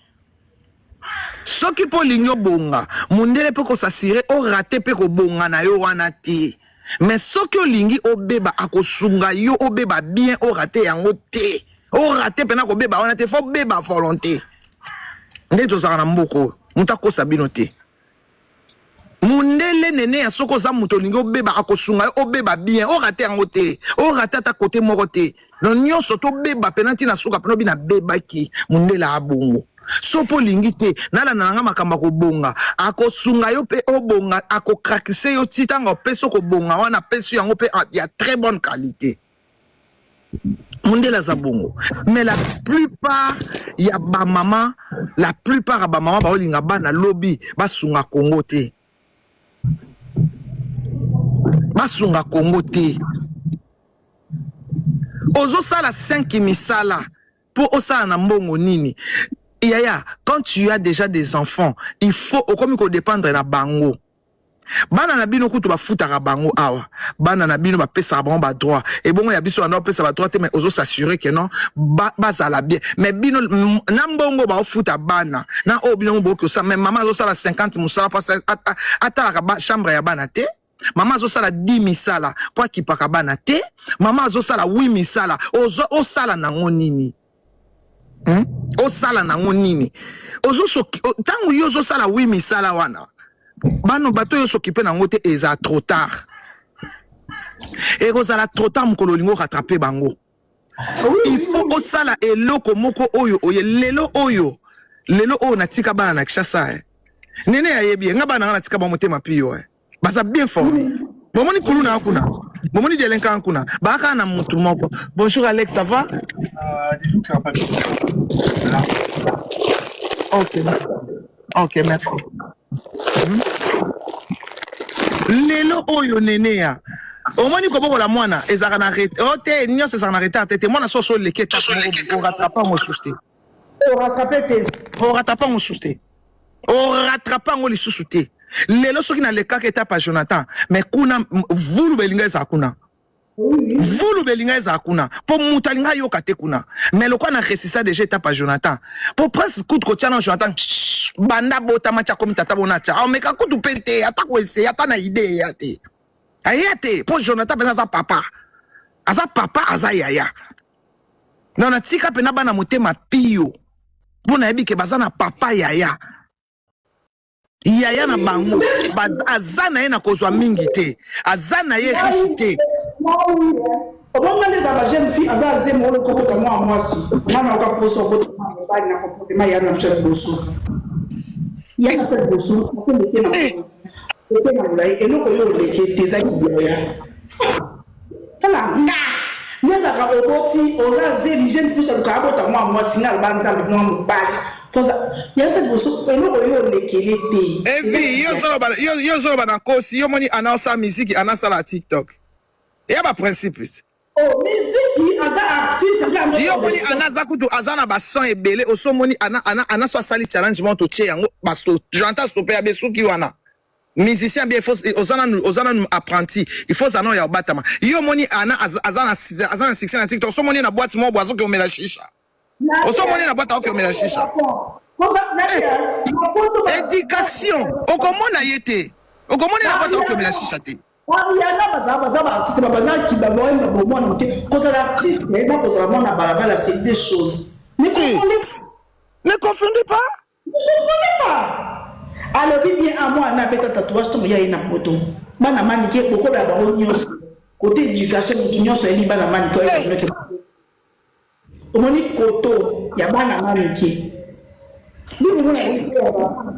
Soki pe olingi obonga, mundele pe ko s'assurer o rater pe kobonga na yo wana te. Mais soki olingi obeba akosunga yo obeba bien o rater yango te. O rater pena kobeba wana te, faut obeba volonte. Nde tozalaka na mboka oyo, moto akosa bino te. Mundele neneya soki oza moto olingi obeba akosunga yo obeba bien o rate yango te o rate ata kote moko te donc nyonso tobeba pena ntina suka pena obi nabebaki mundele abongo so mpo olingi te nalanda na nga makambo akobonga akosunga yo mpe obonga akokrakise yo ti ntango apesi okobonga wana apesi yango mpe ya très bonne qualité. Mundele aza bongo mais la plupart ya ba mama la plupart ya ba mama baolinga bana lobi basunga Congo te basunga Congo te ozosala 5 misala mpo osala na mbongo nini yaya quand tu as déjà des enfants il faut okomi kodépendre na bango. Bana na bino kutu bafutaka bango awa bana na bino bapesaka bango ba droit ebongo ya biso banda opesa ba droit te mais ozo s'assurer que non ba, bazala bien mais bino na mbongo baofuta bana na oyo bino bokoki osala mais mama azosala 50 mosala mpo atalaka ba chambre ya bana te mama azosala 10 misala mpo akipaka bana te mama azosala 8 misala osala nango nini hmm? Osala nango nini? Ntango yo ozosala wi misala wana bano bato oyo osokipe nango te eza trop tard, ekozala trop tard mokolo olingi orattrape bango. Il faut osala eloko moko oyo oye lelo oyo lelo oyo natika bana na Kinshasa eh. Nene ayebi ye nga bana nga natika bango motema piyo eh. Baza bien formé bomoni kuluna kuna bomoni delinquant kuna baaka na mutu moko. Bonjour Alex, ça va? Ok, ok, merci. Lelo oyo nene ya omoni kobokola mwana ezalaka na retard oh, te nyonso ezalaka na retard te te mwana soso oleki etape moko orattrape yango mosusu te orattrape te orattrape yango mosusu te orattrape yango lisusu te. Lelo soki nalekaka etape ya Jonathan mais kuna vulu belinga ezala kuna vulu belinga ezala kuna mpo moto alinga ayoka te kuna mais lokola na resisa deja etape ya Jonathan mpo prince kutu kotia na Jonathan banda botama tia komi tata bona tia ameka kutu mpe te ata koeseye ata na idee eya te aya te mpo Jonathan mpenza aza papa aza papa aza yaya donc natika mpena bana motema pio mpo nayebi ke baza na papa yaya yaya na bango aza na ye na kozwa mingi te aza na ye riche te. Obonga nde ezala ba jeune fille aza azemo oyo kokota mwana mwasi nga na oka poso okota mwana mobali na comportement ya na biso ya liboso ya na biso ya liboso akoleke na oke na molai eloko yo oleke te eza kiboya tala nga nde ezalaka oboti oza zebi jeune fille aluka abota mwana mwasi nga aloba nzambe mwana mobali ya biso liboso eloko yo olekele te. Evi yo ozoloba na kosi yo moni ana osala miziki ana asala TikTok ya ba principe. Oh, miziki aza artiste aza yo moni ana aza kutu aza na bason ebele osomoni ana ana ana so asali challenge moko totie yango basto Jonathan stope ya besuki wana musicien bien il faut oza nanu apprenti il faut ozala ya obatama yo moni ana aza na succès na TikTok osomoni na boîte moko azoki omela shisha osomoni na boîte aoki omela shisha éducation okomona ye te okomoni na boîte aoki omela shisha te. Yana baza baza ba artiste ba bazaki ba boyemba bomwana moke kozala artiste na kozala mwana balabala c'est deux choses. Ne confondez ne confondez pas. Ne confondez pas. Alobi bien a mwana abeta tatouage ntango ya ye na poto bana manike bokola bango nyonso kote éducation motu nyonso ayebi bana manike oyo omoni koto ya bana manike.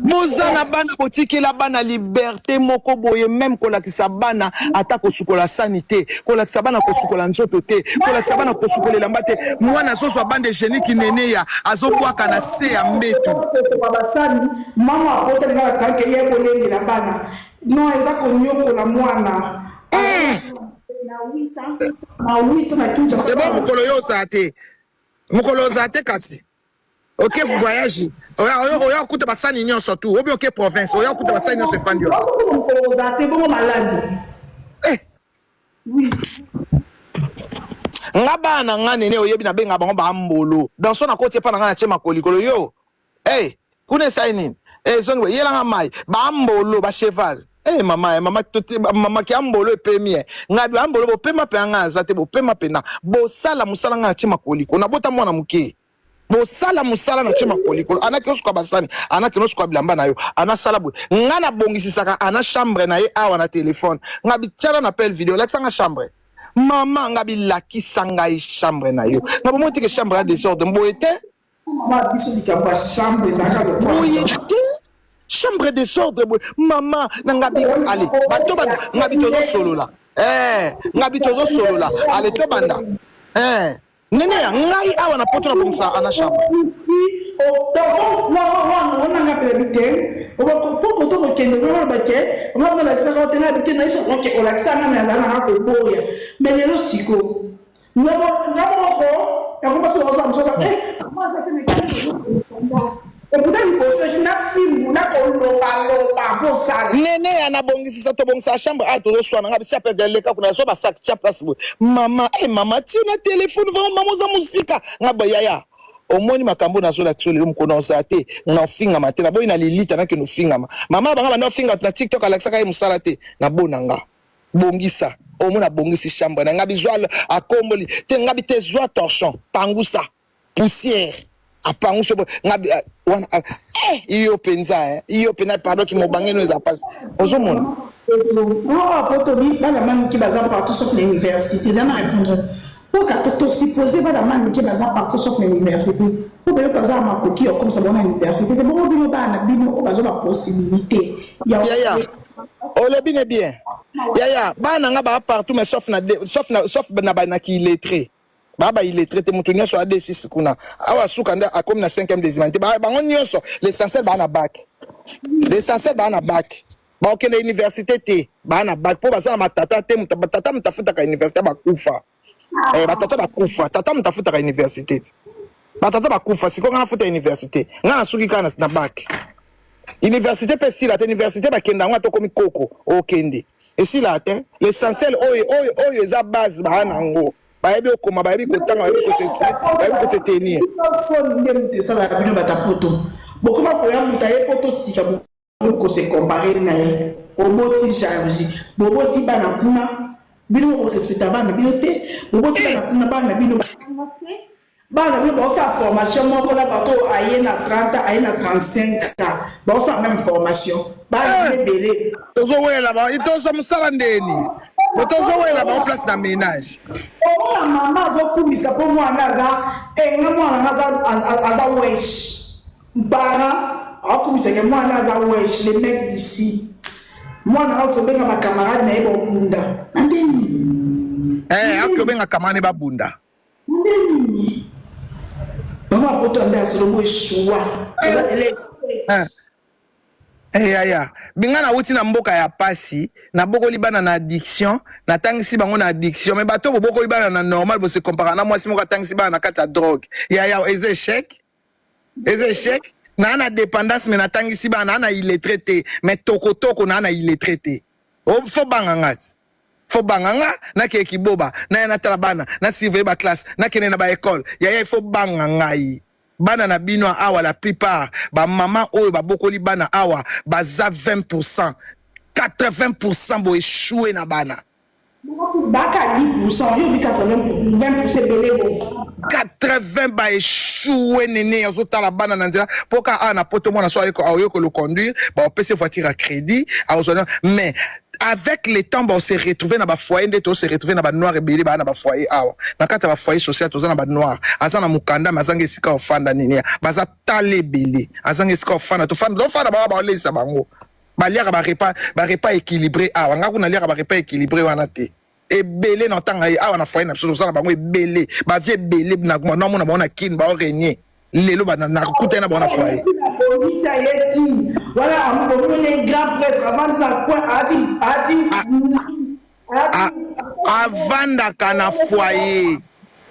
Boza na bana, botikela bana liberté moko boye, même kolakisa bana ata kosukola sani te, kolakisa bana kosukola nzoto te, kolakisa bana kosukola elamba te. Mwana azozwa bande hygiénique, nene ya azobwaka na se ya mbeto. Kosopa basani, mama apota linga bakisaka ye kolengela bana. Non, eza konyokola mwana na 8 ans, na 8 ans na Kinshasa. Ebo mokolo yo ozala te, mokolo ozala te, kasi oke voyage, oya okuta basani nyonso tu obi, oke province, oya okuta basani nyonso efandi wana. Mokolo ozala te, bongo maladi. Eh. Oui. Nga bana na nga, nene, oyebi nabenga bango bambolo. Donc so nakoti epa na nga, natie makolo likolo yo. Hey, kuna esali nini? Ezongi boye, yelanga mai. Bambolo bacheval. Hey, mama, eh, mama, mama ki ambolo epemi e ngai bambolo bopema mpe nga aza te, bopema mpena, bosala mosala. Ngai natie makolo likolo, nabota mwana moke, bosala mosala. Natie makolo likolo, anaki osuka basani, anaki nosuka bilamba na yo, anasala boye. Ngai nabongisisaka ana chambre na ye awa na telefone. Ngai bitiana na appel vidéo, lakisa nga chambre, mama. Nga bilakisa ngai chambre na yo. Nga bomoi teke chambre ya désordre boye te. Mama, biso likambo ya chambre ezalaka lokola Boye te, chambre désordre boye, mama na ngabi. Ale bato banda, ngabi tozosolola. Eh, ngabi tozosolola, ale tobanda. Eh, nene ya ngai awa na poto, nabongisa ana chambre. Onanga mpela bi te po koto kokende oloba ke nga olakisaka te. Nga bi te nayeso oke olakisa nga, me azala nanga koboya. Me lelo siko nga moko yango basi bakozala mosoka ekuta liboso na fimbu na kolobaloba bosala. Nene ya nabongisisa, tobongisa chambre a tozoswana. Nga bitia pe leka kuna, so basak tia place boye, mama. E mama, tina telefone vraiment, mama oza mosika. Nga boye, yaya, omoni makambo nazolakisa lelo, mokolo ozala te na ofingama te. Naboyi na lilita nakende ofingama. Mama banga banda ofinga na TikTok, alakisaka ye mosala te. Nabona nga bongisa, omona abongisi chambre na nga. Bizwa akomboli te, nga bi te, zwa torchon, pangusa poussière, apangusi nga wana. Eh, yo mpenza, yo mpenza, pardon, ki mobangeno eza mpasi, ozomona. Awa po tobi bana manike baza partout sauf na université, eza na répondre mpoka tosuppose bana manike baza partout sauf na université, po bayo baza na makoki ya kokomisa bango na université te. Bongo bino bana bino oyo baza bapossibilité ya Yaya, olobi ne bien, yaya. Bana nga baa partout, mais sauf na banaki illettré, baa ba illettré te. Moto nyonso ade 6 kuna awa, suka nde akomi na 5e des humanités. Bango nyonso, l'essentiel baa na bac, l'essentiel baa na bac. Bakokende université te, baa na bac, mpo baza na batata te. Tata moto afutaka université bakufa. Eh, batata bakufa, tata moto afutaka université te, batata bakufa. Sikoyo nga nafuta université? Nga nasuki kaka na bac. Université mpe esila te. Université bakenda yango ata okomi koko, okende, esila te. L'essentiel oyo eza base, baa nango, bayebi okoma, bayebi kotanga, bayebi kos'exprimer, bayebi kose tenir. Soni nde moto esalaka bino bata poto. Bokoma koya, moto aye poto sika, kose comparer na ye, oboti jalousie. Boboti bana kuna, bino borespecta bana bino te. Boboti bana kuna, bana bino batanga te. Bana bino baosala formation moko na bato aye na 30, aye na 35 ans, baosala même formation. Bana bino ebele. Tozowela tozwa mosala ndeni, tozowela bango place na ménage. Omona mama azokumisa mpo mwana aza enga, mwana nga aza wesh. Parent akomisaka mwana aza wesh, le mec d'ici. Mwana oyo kobenga bacamarade na ye babunda na nde nini? Eh, akobenga camarade babunda. Nde nini? Mama poto nde asolobo eshua. Eh, yaya binga, nauti na mboka ya pasi, nabokoli bana na addiction, natangisi bango na addiction. Me bato bobokoli bana na normal, bose comparer na mwasi moko atangisi bana na kati ya drogue. Yaya, eza échec, eza échec. Naa na dépendance, me natangisi bana. Naa na illettré te, me tokotoko naa na illettré te. Fo banga nga ti, fo banga nga. Nakeye kiboba naya, natala bana, nasurveille baclasse, nakende na baekole. Yaya, ifo banga ngai. Bana na bino awa, la plupart bamama oyo babokoli bana awa baza 20, 80 boéchoué na bana. Baka 10, yo bi 80, 20 ebele bo. 80 baéchoué. Nene, azotala bana na nzela, mpo ka awa na poto, mwana so ayokola conduire, baopesi voiture ya crédit, akozwa. Mais Avec le temps ba se retrouver na ba foyer nde to se retrouver na ba noir ebele ba na ba foyer awa na kati ya ba foyer social toza na ba noir aza na mukanda mais azanga esika ofanda nini ya baza tala ebele azanga esika ofanda tofanda tofanda bango baolesa bango baliaka ba repas ba repas équilibré awa nga kuna liaka ba repas équilibré wana te ebele na ntanga ye awa na foyer na biso toza na bango ebele ba vie ebele na mona bango na kin bao régner lelo nakutani na bango na foyer abongisi aye kin wana amoni grand prêtre avandi na coin ati ati avandaka na foyer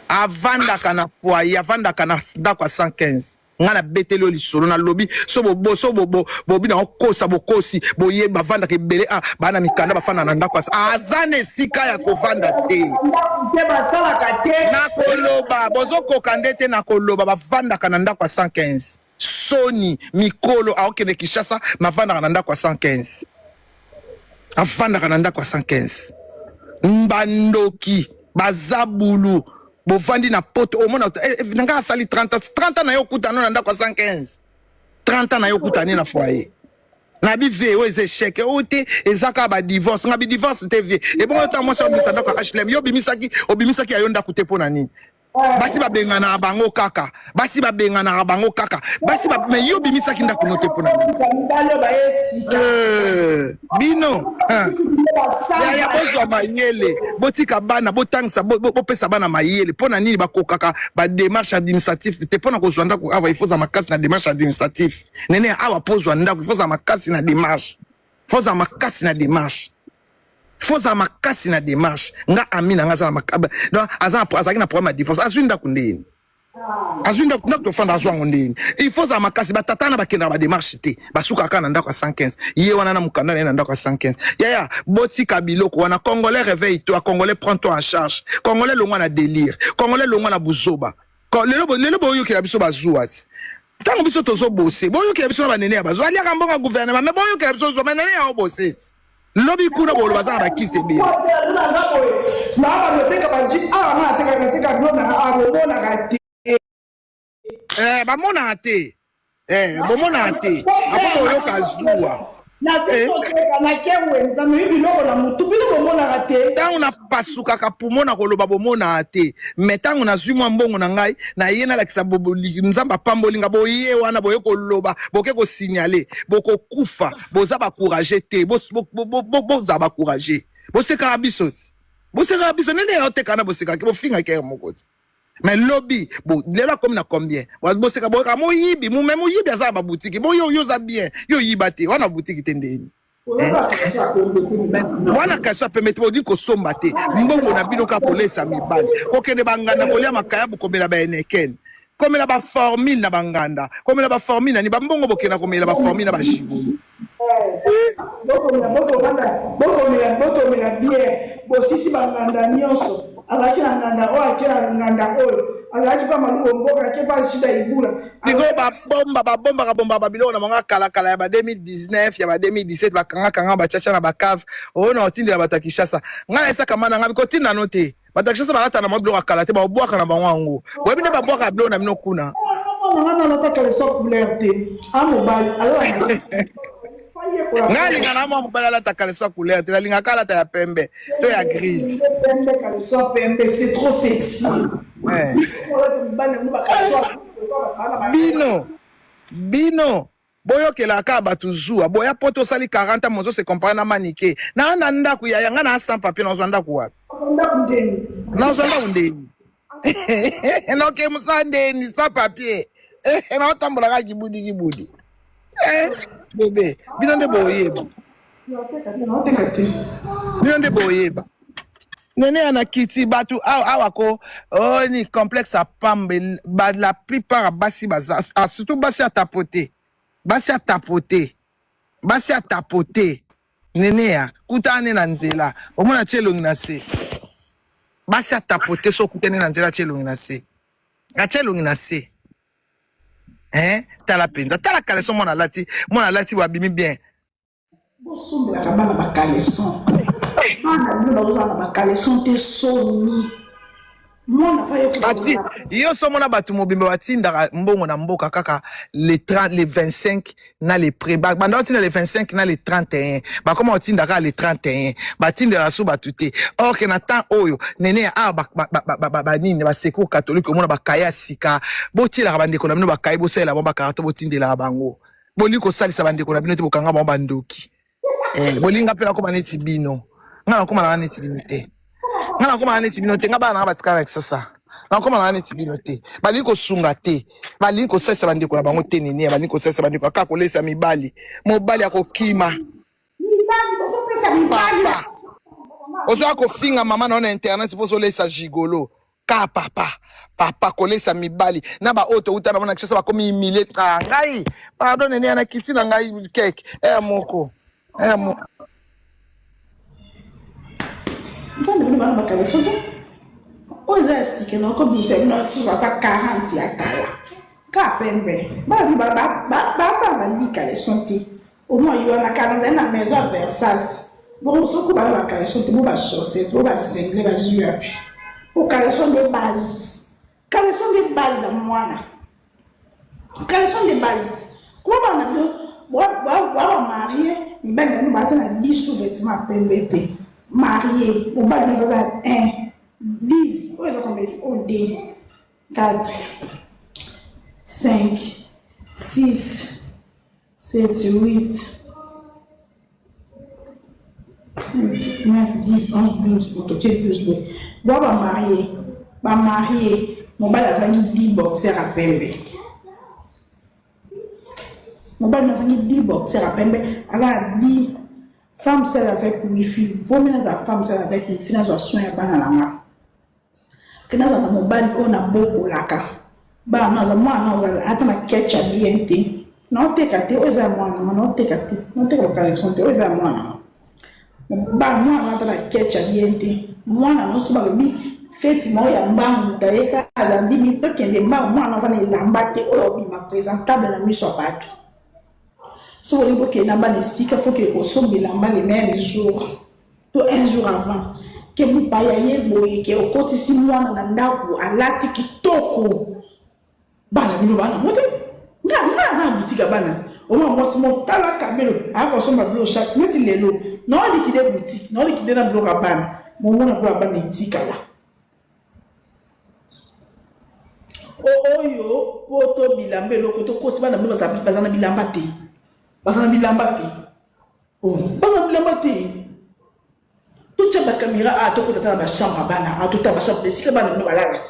avandaka na foyer avandaka na ndako ya 115 ngai nabeteli yo lisolo nalobi so bobo so bobo bobi na okosa bokosi boye bavandaka ebele a ah, bana mikanda bafanda na ndako aza na esika ya kovanda te te basalaka te nakoloba bozokoka nde te nakoloba bavandaka na ndako ya 115 soni mikolo aokende kinshasa mavandaka na ndako ya 115 avandaka na ndako ya 115 bandoki bazabulu bovandi na poto omona eh, eh, nga asali 30 ans 30 ans na yo okutana na ndako ya 115 30 ans na yo okutani na foyer na bi vie oyo eza echec oyo te eza kaka ba divorce nga bi divorce te vie ebongo ntango mwasi obimisa ndako ya hlm yo obimisaki obimisaki ya yo ndako te mpo na nini basi babenganaka bango kaka basi babenganaka bango kaka basi ba... mais yo obimisaki ndako no te mpo na nini euh, bino yaya bozwa mayele botika bana botangisa bopesa bana mayele mpo na nini bakokaka bademarche administratif te mpo na kozwa ndako awa ifoza makasi na demarche administratif Nene awa po ozwa ndako faut ozala makasi na demarche. Faut ozala makasi na demarche. Faut ozala makasi na demarche. Nga ami na nga aza na makaba. Donc aza azalaki na problème ya divorce. Azwi ndako ndeni. Azwi ndako ndako tofanda azwa yango ndeni. Il faut ozala makasi ba tata na bakendaka ba demarche te. Basukaka kaka na ndako ya 115. Ye wana na mukanda na ye na ndako ya 115. Yaya botika biloko wana congolais réveille toi congolais prends toi en charge. Congolais longwa na délire. Congolais longwa na buzoba. Lelo lelo boyokela biso bazuwa ti. Ntango biso tozo bose, boyokela biso na banene ya bazuwa. Aliaka mbongo ya gouvernement, mais boyokela biso zuwa, mais nene ya obose ti. Lobi kuna boloba baza na bakisi ebele. Eh, bamonaka te. Eh, bomonaka te. Apo boyoka zuwa. Eh. Ntango napasukaka pumo na koloba bomonaka te me ntango nazwi mwa mbongo na ngai naye nalakisa nzambe apamboli nga boye wana boye koloba boke kosignale bokokufa boza bacourage te bozala bacourage bosekaka biso ti bosekaka biso ndenge ya otekana bosekaki bofingaki ye moko ti mais lobi bo lelo akomi na combien boseka boyoka moyibi me moyibi aza na babutiki bo yo yo oza bien yo oyiba te wana butiki te ndeni eh? wana kasi ya pembe te bolingi kosomba te mbongo na bino kaka kolesa mibali kokende banganda kolia makayabu komela baenekene komela baformule na banganda komela baformule nani bambongo bokenda komela baformule na bajibulu bokomela biere bosisi banganda nyonso azalaki na nganda oyo ake na nganda oyo azalaki mpa malubo mboka ake mpa shida ibula sikoyo babomba babombaka bombaka babiloko na bango ya kalakala ya ba 2019 ya ba 2017 bakangakanga bachacha na bacave oyo na otindela bato ya kinshasa ngai nayesaka mana ngai kotinda no te bato ya kinshasa balata na bango biloko ya kala te babwaka na bango yango boyebi nde babwaka biloko na bino kuna ngai alinga na mwa mobali alata caleçon ya couleur te nalingaka alata ya pembe to ya grise eh. bino bino Boyokelaka kaka batu zuwa boya poto osali 40 ans mozo se comparer na manike na na ndaku yaya nga na sans papier nazwa ndaku wapi nazwa ndaku ndeni noke musala ndeni sans papier naotambola kaka kibudi kibudi eh, bebe bino nde boyeba bino nde boyeba nene ya na kiti bato awa, awa ko oh, ni complexe ya pamba ba, la plupart ya basi baza ah, surtout basi ya tapote basi ya tapote basi ya tapote nene ya kutana ne na nzela omona tie elongi na se basi ya tapote so okutani na nzela tie elongi na se atie elongi na se eh, tala mpenza tala kaleso mwana alati mwana alati wabimi bien Bosombelaka bana ba caleçon. Bana bino bazozala na ba caleçon te soni. Mwana fa ye Bati, yo so mona bato mobimba batindaka mbongo na mboka kaka le 30, le 25 na le pré banda batinda le 25 na le 31, bakoma kotinda kaka le 31, batindela so bato te. Or ke na temps oyo nene ya awa banini basecours catholique, omona bakaye ya sika, botielaka bandeko na bino bakaye, bosalela bango bakarto, botindelaka bango. Bolingi kosalisa bandeko na bino te, bokanga bango bandoki. Eh, bolinga mpe nakoma neti bino. Nga nakoma nanga neti bino te, nga nakoma nanga neti bino te. Nga bana nanga batikala na Kisasa, nakoma nanga neti bino te. Balingi kosunga te, balingi kosalisa bandeko na bango te. Nene, balingi kosalisa bandeko kaka kolesa mibali. Mobali akokima. Mibali bozopesa mibali. Papa, ozwaka kofinga mama na yo na internet mpo ozolesa gigolo ka papa. Papa kolesa mibali na baoyo touta na bango na Kinshasa, bakomi humilie. Ah, ngai pardon, nene, na kiti na ngai keke eya moko eya moko. Bana bino bana bakaleso te, oyo eza ya sika, nakobimisa bino susu ata 40 ya kala ka pembe. Bana bino bata bandi caleçon te. Omwa yo wana kala nazali na maison ya Versace. Bongo soki bana bacaleçon te, bo bachaussette, bo basingle, bazwi wapi? Po caleçon nde base, caleçon nde base ya mwana, caleçon nde base. Kuma bana bino bwa bamarie, mibali na bino baata na 10 sous-vêtement ya pembe te. Marie, mobali no aza 1 10, oyo eza combien? Oyo 2, 4, 5, 6, 7, 8, 9, 10, 11, 12. Bon, totie 12 boye. Bwa bamarie, bamarie, mobali azangi 10 boxer ya pembe. Mobali azangi 10 boxer ya pembe, aza na 10. Femme seule avec wifi, vomi nazala femme seule avec wifi, nazwa soin ya bana na nga ke nazala na mobali oyo nabokolaka bana. Naza mwana ozala ata na ketch ya bien te, naoteka te. Oyo eza ya mwana nga, naoteka te, naoteka bacaleçon te. Oyo eza ya mwana nga. Ba mwana ata na ketch ya bien te. Mwana nyonso balobi feti moko ya mbangu, moto ayeka alandi, tokende mbangu, mwana aza na elamba te oyo obima présentable na miso ya bato. Soki olingi okende na bana esika, faut que kosomba elamba le même jour to un jour avant, ke mopaya ye boye, ke okotisi mwana na ndako alati kitoko. Bana bino bana ngo te. Nga naza na boutique ya bana. Omwa mwasi motala kabelo aya kosomba biloko chaque neti lelo naoliquide boutique, naoliquide na biloko ya bana. Momona biloko ya bana etikala oyo po to bilamba eloko tokosi. Bana bino baza na bilamba te, baza na bilamba te, baza na bilamba te. Totya bacaméra a tokota ata na bachambre ya bana, a totala bachambre esika bana bino balalaka.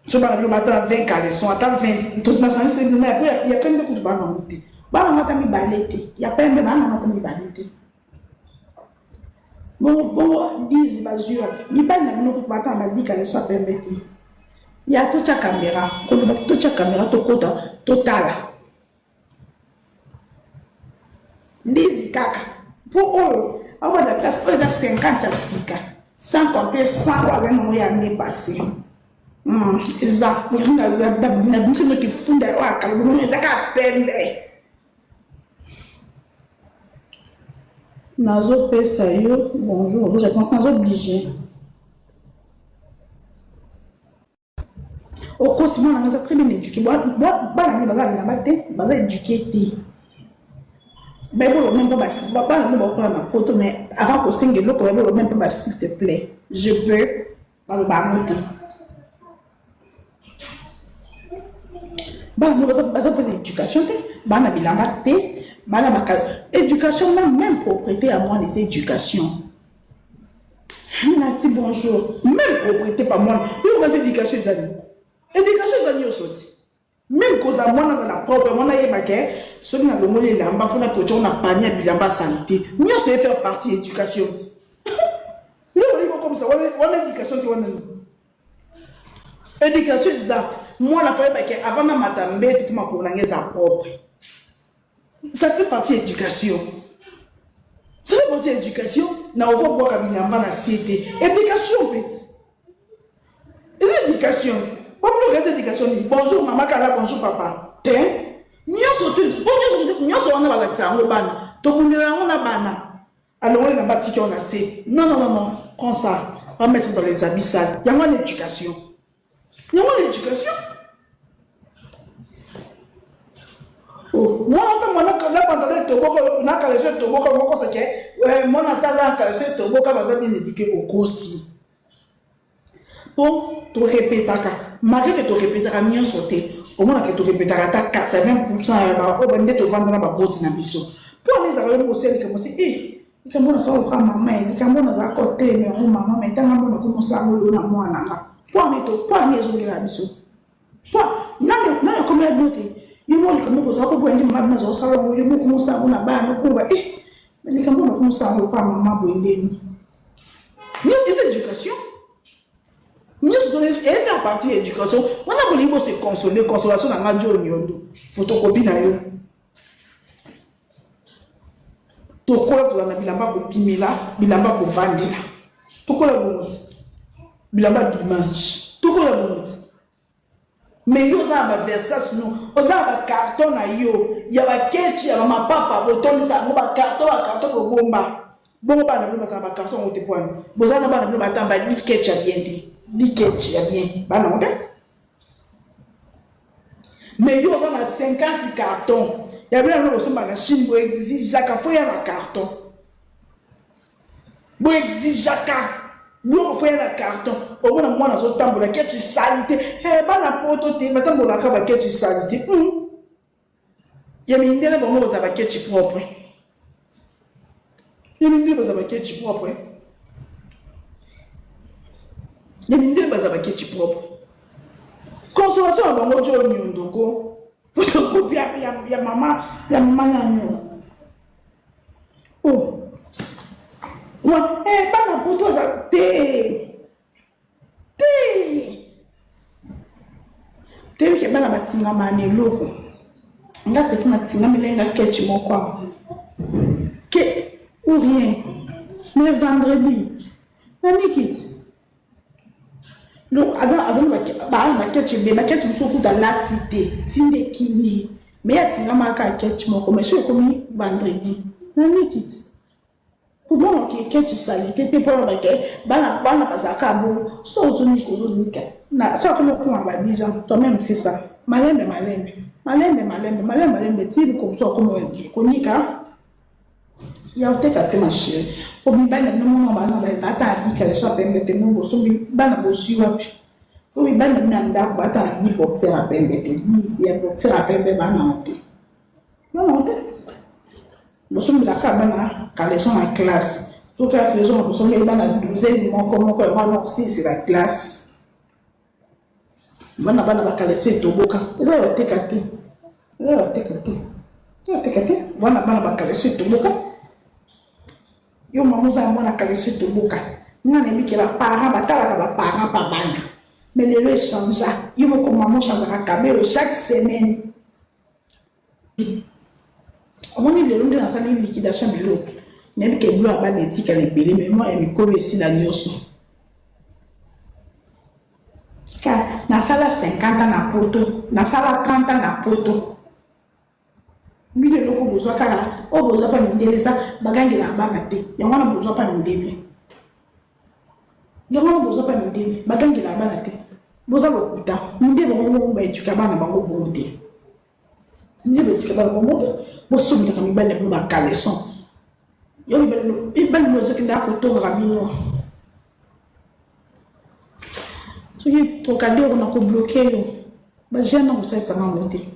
So bana bino bata 20 caleçon, ata 20, nasangisi bino ya pembe kutu bana yango te. Bana yango ata mibale te ya pembe, bana yango ata mibale te. Bongo bongo 10 bazwi wapi? Mibali na bino kutu bata na ba 10 caleçon ya pembe te. Ya totya caméra, koloba te, totya caméra, tokota, totala 10 kaka mpo oyo aobanda place oyo eza 50 ya sika, sans compter 100 oyo aza nango ya année passée. Eza na biso noki funda oyo akala bongo eza kaka pembe. Nazopesa yo bonjour, ozorépondre, naza obligé. Okosi, mwana aza très bien éduqué. Bana bino baza bilamba te, baza éduqué te. Bayebolo même pas, bana bino bakokola na poto, mais avant kosenga eloko, bayebolo même pas "s'il te plaît, je peux", baloba yango te. Bana bino baza mpe na éducation te, bana bilamba te, bana bakala éducation na même propriété ya mwana eza éducation. Nati bonjour, même propriété pa mwana bino baza éducation. Eza nini éducation? Eza nyonso ti même kozala mwana aza na propre, mwana ayeba ke soki nalongoli elamba, mpona kotia na panier ya bilamba asali te. Nyonso ye faire partie éducation ti nde olingi kokomisa wana éducation te. Wana nini éducation? Eza mwana faut ayeba ke avant namata mbeto ti makolo na ngai eza propre. Ça fait partie éducation, ça fait partie éducation. Na okobwaka bilamba na se te, éducation mpe ti eza éducation. Po biloko eza éducation nini? Bonjour mama kala, bonjour papa te, nyonso te. Po nyonso wana balakisa yango bana, tobundela yango na bana. Alongoli na batiki yango na se. Non, non, non, non, prends ça. Va mettre dans les habits sales. Yango wana éducation. Yango wana éducation. Oh, mwana ata mwana na pantalon etoboka na kaleso etoboka okokosa ke eh, mwana ata aza na kaleso etoboka baza bien éduqué okosi. Po to repetaka malgre que to repetaka nionso te omona que to repetaka ata 80 pourcent ya ba oyo nde tovanda na baboti na biso po wana ezalaka yo moko osali likambo ti eh likambo nasala lokola mama ye likambo nazalaka kotelema yango mama mai ntanga mona komosala yango lelo na mwana nga po wana to po wana ezongelaka biso po nani nani akomela bino te yo moko likambo kozala koboya nde mama bino azosala yango yo moko komosala yango na bana okoba eh likambo nakomosala yango lokola mama boye ndeni Eza education. Nyonso to faire partie ya education. Wana bolingi bo se consoler, consolation na nga jo nyondo. Photocopie na yo. Tokola tozala na bilamba kobimela, bilamba kovandela. Tokola bongo ti. Bilamba dimanche. Tokola bongo ti. Mais yo oza na ba Versace no, oza na ba carton na yo ya ba ketch ya ba mapapa botondisa yango ba carton ba carton bobomba. Bongo bana bino bazala ba carton yango te pwani. Boza na bana bino bata ba di ketch ya bien te. Di ketch ya bien. Bana yango te. Mais yo oza na 50 carton. Ya bino yango bosomba na Chine bo exigeaka fo ya na carton. Bo exigeaka biloko fo ya na carton. Omona mwana azotambola ketch salite. Eh bana poto te batambolaka ba ketch salite. Ya mindele bango bazala ba ketch propre. Ya mindele bazala ba ketch propre. Ya mindele bazala ba ketch propre. Consolation na bango jo nyondoko. Photocopie ya, ya, ya mama ya mama nani oh. Wa, eh, bana poto aza te te toyebi ke bana batingama na eloko nga soki natingamela nga ketch moko awa ke ou rien mais vendredi nanikiti donc aza aza baa na baketch ebele baketch mosusu okuta alati te tinde ekimi mais atingamaka kaka ketch moko mais soki ekomi vendredi nanikiti Komona ke ketch salite te mpo aloba ke bana bana bazalaka bongo soki ozonika ozonika na soki akomi okoma ba 10 ans toi même fais ça malembe malembe malembe malembe malembe malembe ti mokolo mosusu akoma konika ya oteka te ma chérie po mibali na bino mona bana bata abika leso ya pembe te mo bosombi bana bozwi wapi po mibali na bino ya ndako bata na bi boxer ya pembe te bisi ya boxer ya pembe bana te Non, te. Bosombelaka bana caleçon na classe. Faut classe ezonga bosombeli bana douzaine moko moko yango wana osilisi la classe. Bana bana ba caleçon etoboka. Eza ya oteka te. Eza ya oteka te. Eza ya oteka te. Bana bana ba caleçon etoboka. Yo mama oza na mwana caleçon etoboka. Nga nayebi ke ba parents batalaka ba parents pa bana. Mais lelo echangea. Yo moko mama ochangeaka kabelo chaque semaine. Omoni lelo nde nasali liquidation ya biloko nayebi ke biloko ya bana etikala ebele mais mwa ya mikolo esila nyonso ka nasala 50 ans na poto nasala 30 ans na poto bino eloko bozwa kaka oyo bozwa mpa mindele eza bagangelaka bana te yango wana bozwa mpa mindele Yango wana boza pa mindele bagangelaka bana te boza lokuta mindele bango moko baeduka bana bango bongo te mindele baeduka bana bango te bosombelaka mibali na bino bacaleçon yo mibali bino ezokende akotongaka bino soki trocadero na kobloke yo bajeune na kosalisaka yango te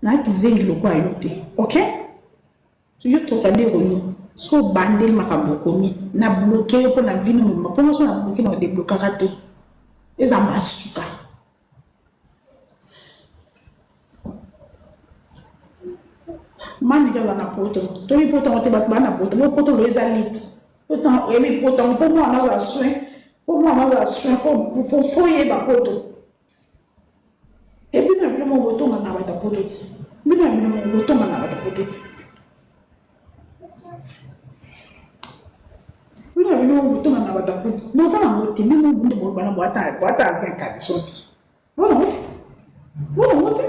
na kizengi lokola yo te ok Yo trocadero yo soki obandeli makambo okomi na bloque yo mpo na vie no mobimba mpo nga soki na bloque na odeblokaka te eza masuka mani kaka na poto toyebi poto yango te bato baa na poto bo poto loyo eza luxe poto oyebi poto yango mpo mwana azala soin mpo mwana azala soin fo oyeba poto E bino ya bino moko botonga na bata poto ti. Bino ya bino moko botonga na bata poto ti. Bino ya bino moko botonga na bata poto. Boza na ngo te bino nde boloba na boata boata 20 caleçon te. Bona ngo te. Bona ngo te.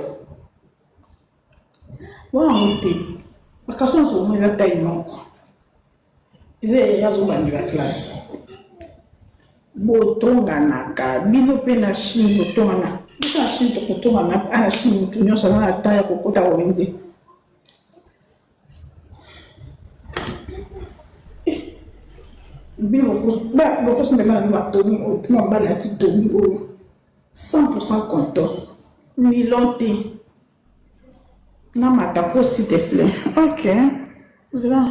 Bona ngo te. Bakaso nyonso bomoi eza taille moko. Eza yaya azobandela classe. Botonganaka bino pe na chine botongana biso na chine tokotongana a na chine motu nyonso aza na temps ya kokota wenze. Bino bokosomba bana bino batoni oyo tuna mobali alati toni oyo 100% conton nilon te namata ko s'il te plaît ok zela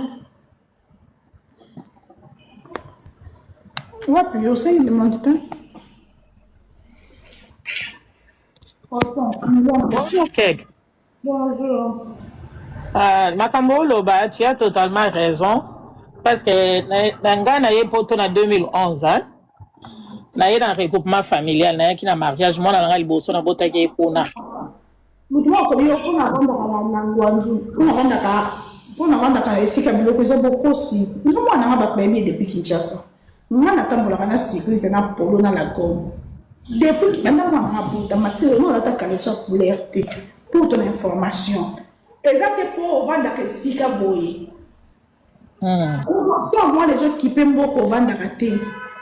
wapi yo osali demande te. Bonjour Keg. Bonjour. Makambo oloba, tu as totalement raison. Parce que na ngai na ye poto na 2011, hein? Na ye na regroupement familial, nayaki na mariage, mwana na ngai liboso nabotaki ye kuna. Moto moko akomi yo mpona avandaka na Ngwanzu, mpona avandaka mpona avandaka na esika biloko eza bokosi. Nga mwana nga bato bayebi ye depuis Kinshasa. Nga natambolaka na cycliste na polo na la gomme. Depuis banda mwana nga abotama ti lelo nalata caleçon ya couleur te. Pour ton information, eza te mpo ovandaka esika boye. Convention mwana ezokipe mboka ovandaka te.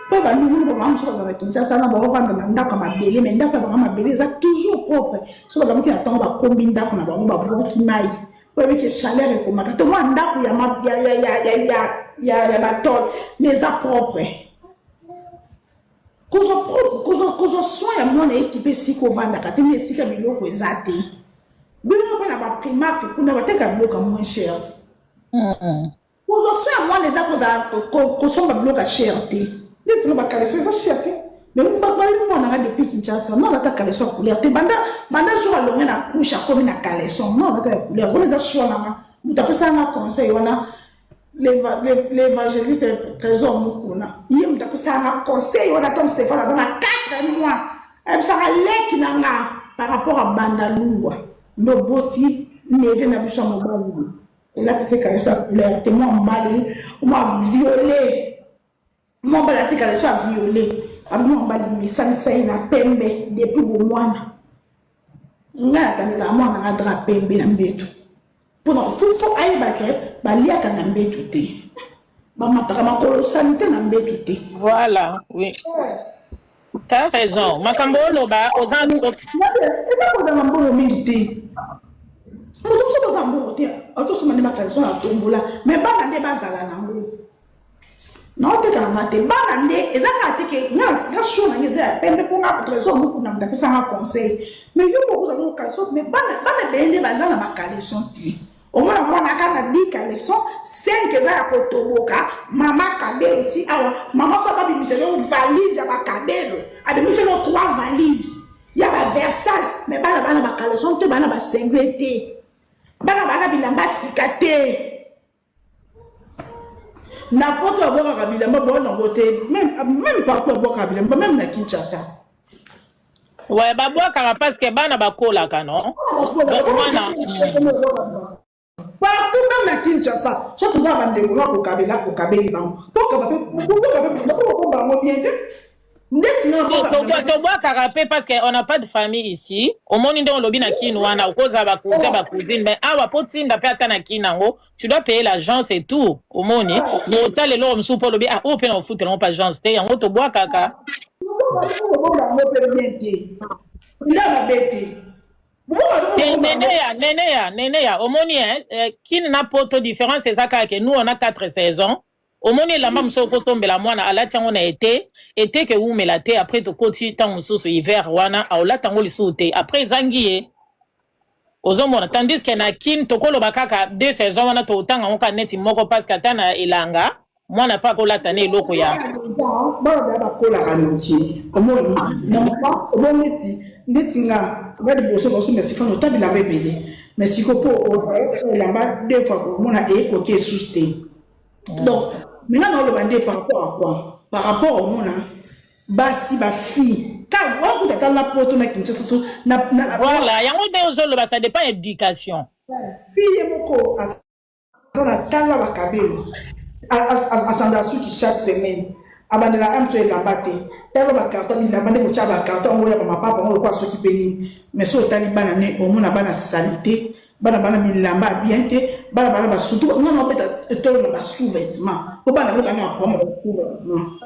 Mpo bandungu bamama mosusu bazala na Kinshasa na baovanda na ndako ya mabele, mais ndako ya bango mabele eza toujours propre. Soki balamuki na ntongo bakombi ndako na bango babwaki mai po yebi ke chaleur ekomata to mwa ndako ya ya ya ya ya ya ya ya batole mais eza propre. Kozwa propre, kozwa kozwa soin ya mwana ekipe esika ovandaka te, ni esika biloko eza te. Bino mpe na ba Primark kuna bateka biloko ya moins cher. Kozwa soin ya mwana eza kozala kosomba biloko ya cher te. Neti nga ba caleçon eza cher te. Mais bayebi mwana nga depuis Kinshasa, non alata caleçon ya couleur te. Banda banda jour alongwe na couche akomi na caleçon, non alata ya couleur. Wana eza choix na nga. Moto apesaka nga conseil wana l'évangéliste Trésor Mukuna. Ye moto apesaka nga conseil wana ntango Stéphane aza na 4 mois. Ayebisaka leki na nga par rapport à Bandalungwa. Nde oboti neveu na biso ya mobali. Olatisi caleçon ya couleur te, mwa mobali mwa violet, mwa mobali alati caleçon ya violet, abi mwa mobali misalisa ye na pembe depuis bomwana. Ngai natandela mwana nga drap pembe na mbeto mpona fo ayeba ke baliaka na mbeto te, bamataka makolo salite na mbeto te. Voilà, oui. T'as raison. Makambo oloba oza eza kozala mbongo mingi te. Moto mosusu baza mbongo te, atosomba nde bakaleso na tombola, mais bana nde bazala nango. Naoteka na nga te, bana nde eza kaka te ke nga nga show na nga eza ya pembe mpo nga trésor moko na moto apesa nga conseil. Mais yo moko ozala kaleso, mais bana bana ebele nde baza na bakaleso te. Omona mwana aka na 10 caleçon, 5 eza ya kotoboka, mama kabelo ti awa, mama soki abimiseli yo valise ya bakabelo, abimiseli yo 3 valise ya ba Versace, mais bana bana ba caleçon te, bana ba singlet te, bana bana bilamba sika te. Na poto babwakaka bilamba bona yango te, même partout babwakaka bilamba, même na Kinshasa. Ouais, babwakaka parce que bana bakolaka, non? Donc mwana partout même na Kinshasa, so toza bandeko na kokabela kokabeli bango kokaba mpe kokaba mpe kobomba yango bien te. Ndeti nga tobwakaka mpe parce que on n'a pas de famille ici. Omoni nde olobi na kini wana okozala bacousin bacousine, mais awa po tinda mpe ata na kini yango tu dois payer l'agence et tout. Omoni mais otala eloko mosusu mpo olobi ah oyo mpe na ofutela yango mpe agence te, yango tobwakaka. Kobomba yango mpe bien te, nde mabe te. Neneya, neneya, neneya, omoni eh, kini na poto différence eza kaka ke nous on a 4 saisons. Omoni elamba mosusu okotombela mwana alati yango na ete ete ke wumela te, après tokoti ntango mosusu hiver wana aolata yango lisusu te, après ezangi ye ozomona. Tandis que na kin tokoloba kaka deux saisons wana totanga yango kaka neti moko parce que ata na elanga mwana mpe akolata na eloko ya bana baya bakolaka noki. Omoni omoni neti ndeti nga nga liboso basomba sifano ota bilamba ebele, mais siko mpo olataka elamba deux fois omona ekoki esusu te. Donc maintenant naoloba nde par rapport à quoi? Par rapport omona basi bafille ka wana kuta ata na poto na Kinshasa so na voilà, yango nde ozoloba, ça dépend éducation. Fille ye moko aza na tala bakabelo, asandaka suki chaque semaine, abandela amso elamba te, tala bacarton bilamba nde botya bacarton yango ya bamapapa yango lokola soki mpe nini. Mais so otali bana ne omona bana salite, bana bana bilamba ya bien te, bana bana basutu nga na obeta etolo na basous-vêtement mpo bana loka na baproma basous-vêtement.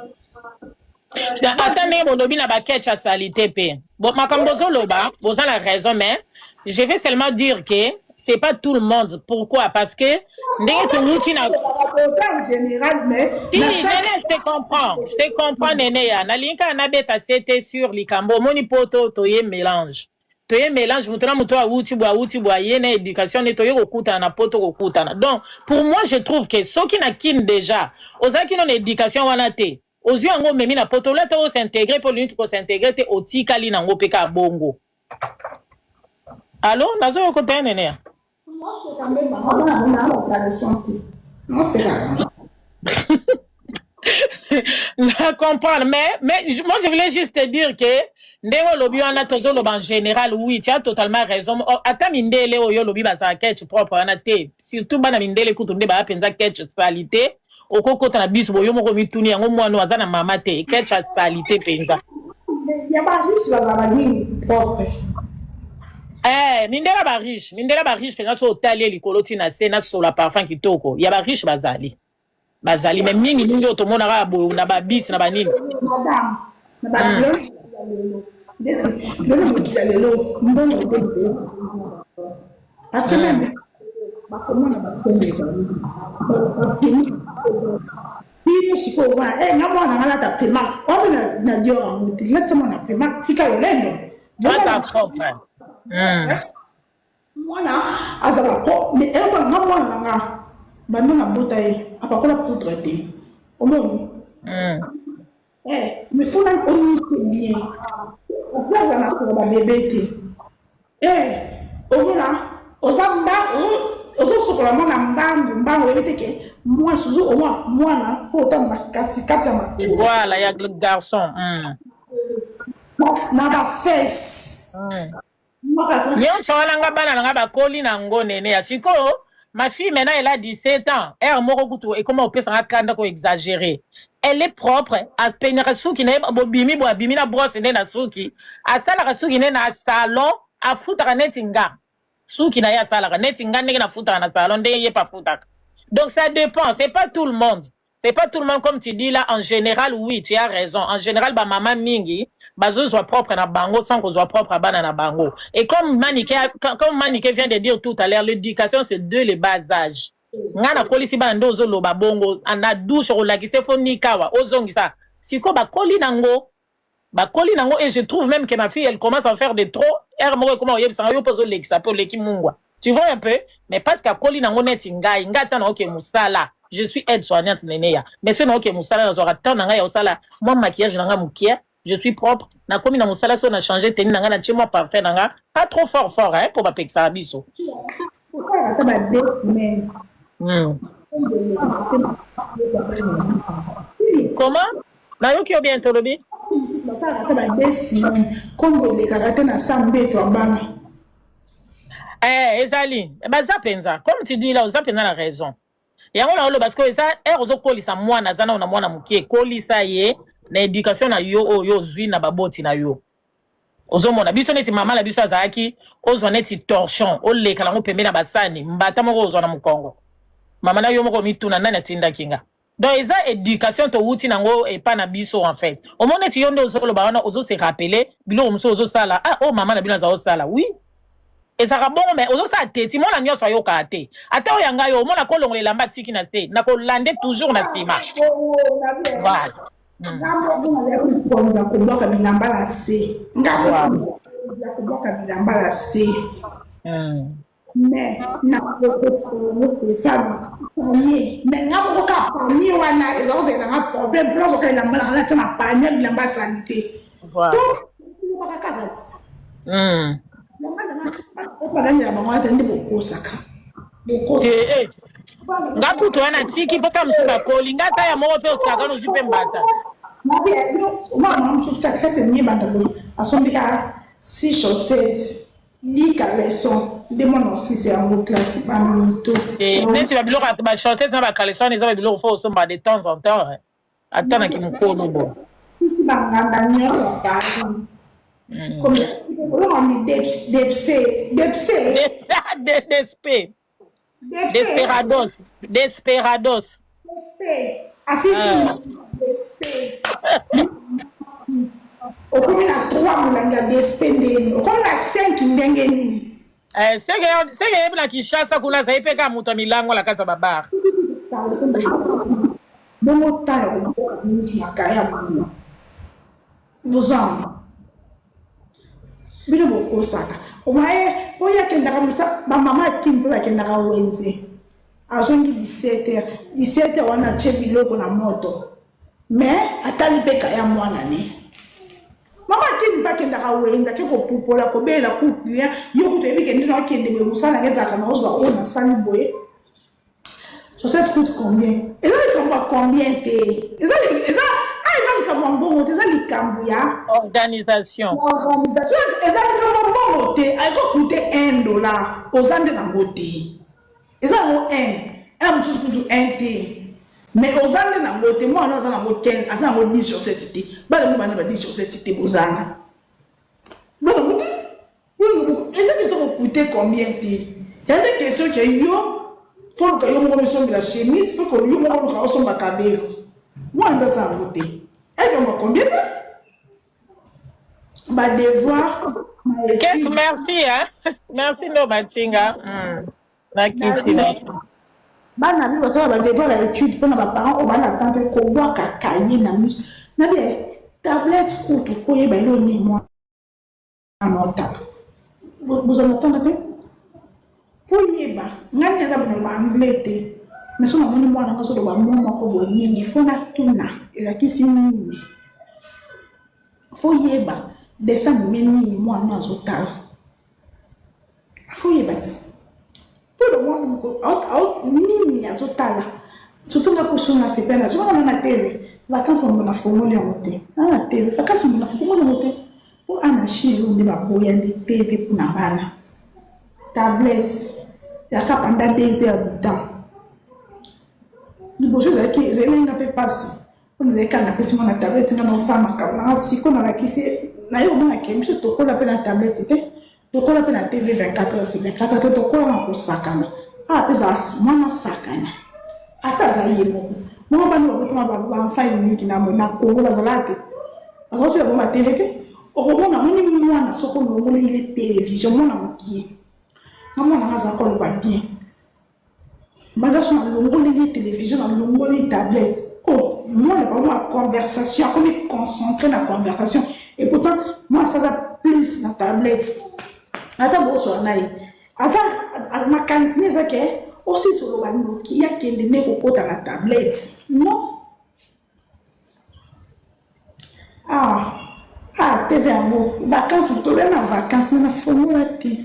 Ata ndenge bolobi na baketch ya salite mpe bon, makambo bozoloba boza na raison, mais je vais seulement dire que c'est pas tout le monde. Pourquoi? Parce que ndenge towuti na en général, mais si, nene, je te comprends, je te comprends, nene. Ya nalingi kaka nabeta sete sur likambo omoni po to toye mélange, toye mélange, moto na moto awuti boye, awuti boye, aye na éducation nde toye kokutana na poto, kokutana. Donc pour moi, je trouve que soki na Kine déjà ozalaki no na éducation wana te, ozwi yango, omemi na poto, olata os'intégrer mpo olingi kos'intégrer te, otikali nango mpe kaka bongo. Alo, nazoyoka te, nene ya. Noseka nde bango bana na bacaleçon te, noseka. Na comprendre, mais moi, je voulais juste te dire que ndenge olobi wana, tozoloba en général, oui, tu as totalement raison. Oh, ata mindele oyo olobi bazala ketch propre wana te, surtout bana mindele kutu nde baya mpenza ketch sale. Okokota na biso boyo moko, mituni yango, mwana aza na mama te, ketch ya sale mpenza. Ya bariche bazala banini propre. Eh, mindele bariche, mindele bariche mpenza, so otali ye likolo ntina se nasola parfum kitoko ya bariche, bazali, bazali, mais mingi mingi oyo tomonaka ya boye na babisi na banini. Madame, na balelo ya lelo, ndeti lelo, mokili ya lelo, mbongo ebele, parce que même bakomona bakombo ezali bapemi bino sikoyo wana. Nga mwana nga lata Primark omi na Dior yango te, latisa mwana Primark, tika lolendo. Aza propre. Mwana azala pro, mais eloko nga, mwana na nga, banda na bota ye, apakola poudre te, omoni. Mais faut nani onike bien, aza na solo babebe te. Omona oza mbangu, ozosokola mwana mbangu mbangu, oyebi te ke mwana suzu omwa mwana fo otanga na katikati ya makolo. Voilà, ya garçon. Na bafesses. Nyonso wana, nga bana na nga bakoli na ngo, nene ya sikoyo. Ma fille maintenant, elle a 17 ans. Heure moko kutu ekoma opesanga kanda ko exagérer. Elle est propre, apenyaka suki na ye, bobimi bo abimi na brosse nde na suki, asalaka suki nde na salon, afutaka neti nga suki na ye, asalaka neti nga ndenge nafutaka na salon, ndenge ye pe afutaka. Donc ça dépend, c'est pas tout le monde, c'est pas tout le monde. Comme tu dis là, en général, oui, tu as raison, en général bamama mingi bazozwa propre na bango sans kozwa propre bana na bango. Et comme Manike vient de dire tout à l'heure, l'éducation, c'est dès le bas âge. Nga nakolisi bana nde ozoloba bongo na douche, kolakisa fo nikawa ozongisa. Sikoyo bakoli nango, bakoli nango, et je trouve même que ma fille, elle commence à faire de trop. Heure moko ekoma oyebisanga yo mpo ozolekisa mpe oleki mungwa, tu vois un peu. Mais parce que akoli nango neti ngai, ngai ata naoke mosala, je suis aide soignante, neneya, mais soki naoke mosala, nazwaka temps na ngai ya kosala mwa maquillage na ngai mokie, je suis propre, nakomi na mosala, so na change tenue na ngai, natie mwa parfum na ngai, pas trop fort fort, hein, mpo bapekisaka biso. Ata ba 2 semaines. Comment? Nayoki yo bien, tolobi. Mosusu basalaka ata ba 2 semaines, kombo elekaka te na sa mbeto ya bana. Eh, ezali baza mpenza, comme tu dis là, oza mpenza na raison. Yango na oloba sikoyo, eza heure ozokolisa mwana, aza nao na mwana mokie, kolisa ye na éducation na yo oyo ozwi na baboti na yo. Ozomona biso neti mama na biso azalaki ozwa neti torchon, oleka nango pembeni na basani, mbata moko ozwa na mokongo mama na yo moko, mituna nani atindaki nga. Donc eza éducation towuti nango epa na biso. En fait, omoni neti yo nde ozoloba wana, ozose rappeler biloko mosusu ozosala, ah, oyo mama na bino aza osala. Oui, ezalaka bongo, mais ozosala te ti mwana nyonso ayokaka te. Ata oyo ya ngai, omona kolongola elamba atiki na te, nakolande toujours na nsima. Voilà. Nga moko nazali kokonza kobwaka bilamba na se, nga moko ya kobwaka bilamba na se, mais nakokotisa panier, mais nga moko ka panier wana eza kozala nanga problème mpona azoka elamba nanga natia na panier, bilamba asali te, tolobaka kaka ti bagangela bango ata nde bokosaka, bokosaka. Nga kutu wana tiki mpo ta mosusu bakoli, nga ata ya moko mpe osaka nozwi mpe mbata. Mwana mosusu ta classe elingi ebanda boye, asombi kaka 6 chaussettes, 10 caleçon, nde mwana osisi yango classe bamito. Neti babiloko ya bachaussette na bacaleçon, eza babiloko fo osomba de temps en temps, ata na kimokolo bo. Sisi banganda nyonso ya Paris, olongami depse depse. Despe, desperados, desperados. Despe asisi despe. Okomi na 3 molangi ya DSP ndenge okomi na 5 ndenge nini? Eh, seke seke yebi na Kinshasa kuna azali mpe kaka moto ya milango na kati ya babar. Bongo tala koboka mingi makaya mama. Bozanga. Bino bokosaka. Omaye oyo akendaka mosa ba mama ya Kin mpe bakendaka wenze. Azongi 17 heures. 17 heures wana atie biloko na moto. Mais atali mpe kaya mwana ne. Mama Kin mpe akendaka wenze ake kopupola kobelela ku client yo kutu oyebi ke nde naokende boye mosala nanga ezalaka naozwa oyo nasali boye. Chaussette coûte combien? Eza likambo ya combien te. Eza eza ah eza likambo ya mbongo te, eza likambo ya organisation. Organisation eza likambo ya mbongo te. Eko coûter 1 dollar. Oza nde nango te. Eza yango 1. Un mosusu kutu 1 te. Mais oza nde nango te. Mwana aza nango 15, aza nango 10 chaussettes te. Bana mo bana ba 10 chaussettes te bozanga. Bana mo te. Eza question ko coûter combien te. Ya nde question ke yo faut luka yo moko misombela chemise, faut ko yo moko luka osomba kabelo. Mwana nde aza yango te. Ekamba combien te? Ba devoir. Kate, merci hein. Merci ndo batinga. Na kiti na. Bana bino basala ba devoir ya étude mpona ba parents oyo bana tante kobwaka cahier na miso. Na bien tablette kutu faut yeba eloko nini mwana otala. Bozala na tanda te? Faut yeba. Ngai nini aza bolingo anglais te. Mais so namoni mwana nga azoloba mot moko boye mingi faut natuna elakisi nini. Faut yeba dessin anime nini mwana azotala. Faut yeba ti. Mpo na mwana moko nini azotala. Surtout nga kusu na sepela nazomona na TV. Vacances mambo na fongoli yango te. Na na TV vacances mambo na fongoli yango te. Mpo ana Chine oyo nde baboya nde TV mpo na bana. Tablette yaka pendant 2 heures du temps. Liboso ezalaki ezalaki nga mpe mpasi. Mpo nazalaki kaka napesi mwana tablette nga naosala makambo nanga siko nalakisi naye omona ke biso tokola mpe na tablette te. Tokola mpe na TV 24 heures sur 24 heures te tokola na kosakana. Awa mpe ezala mwana sakana. Ata aza ye moko. Moko bana babotama ba enfant unique na na Congo bazala te. Bazala soki bango ba TV te. Okomona moni mwana soki olongoli ye television mwana mokie. Nga mwana nga azala koloba bien. Banda so nalongoli ye television nalongoli tablette. Oh, mwana bango ya conversation akomi concentré na conversation et pourtant mwana so aza plus na tablette. Ata bosola na ye. Aza makanisi ne eza ke osilisa oloba ndoki ye akende nde kokota na tablette. Non. Ah, ah TV yango vacances tozali na vacances mais nafongola te.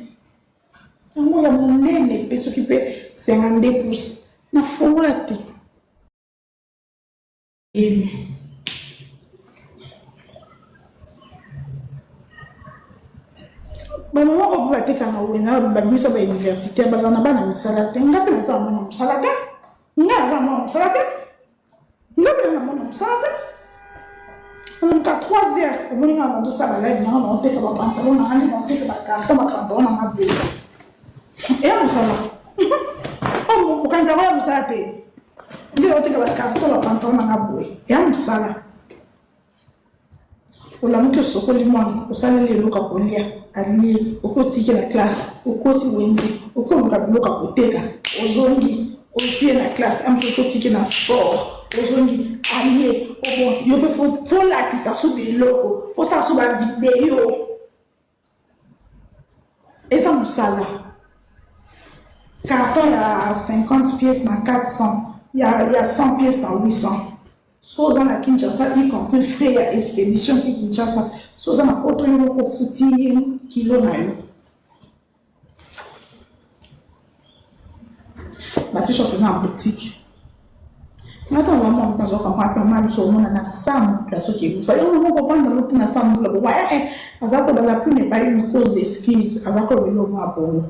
Yango ya monene mpe soki mpe 52 pouces nafongola te. Bamama oyo mpe bateka na wenze babimisa ba universitaire bazala na bana misala te. Nga mpe naza mwana mosala te. Nga naza mwana mosala te. Nga mpe naza mwana mosala te. Naluka 3 heures omoni nga na tosala ba live nanga naoteka ba pantalon nanga nde naoteka ba carton ba pantalon nanga boye. Eya mosala. Okanisa yango ya mosala te. Nde naoteka ba carton ba pantalon nanga boye. Eya mosala. Olamuki osokoli mwana, osaleli eloko ya kolia, alie, oke otiki na classe, okoti wenze, oke oluka biloko ya koteka, ozongi, ozwi ye na classe, amso oke otiki na sport, ozongi, alie, obo, yo mpe faut lakisa so biloko, faut sala so ba video. Eza mosala. Carton ya 50 pièces na 400, ya 100 pièces na 800. So oza na Kinshasa y compris frais ya expedition ti Kinshasa. So oza na poto yo moko ofuti kilo na yo. Ba t-shirt eza na boutique. Nga ntango na mwana nazo comprendre ata mwana biso omona na sa mbula soki ebusa yo moko comprendre yango te na sa mbula bongo eh eh aza ko la pluie n'est pas une cause d'excuse aza ko lelo mwa bongo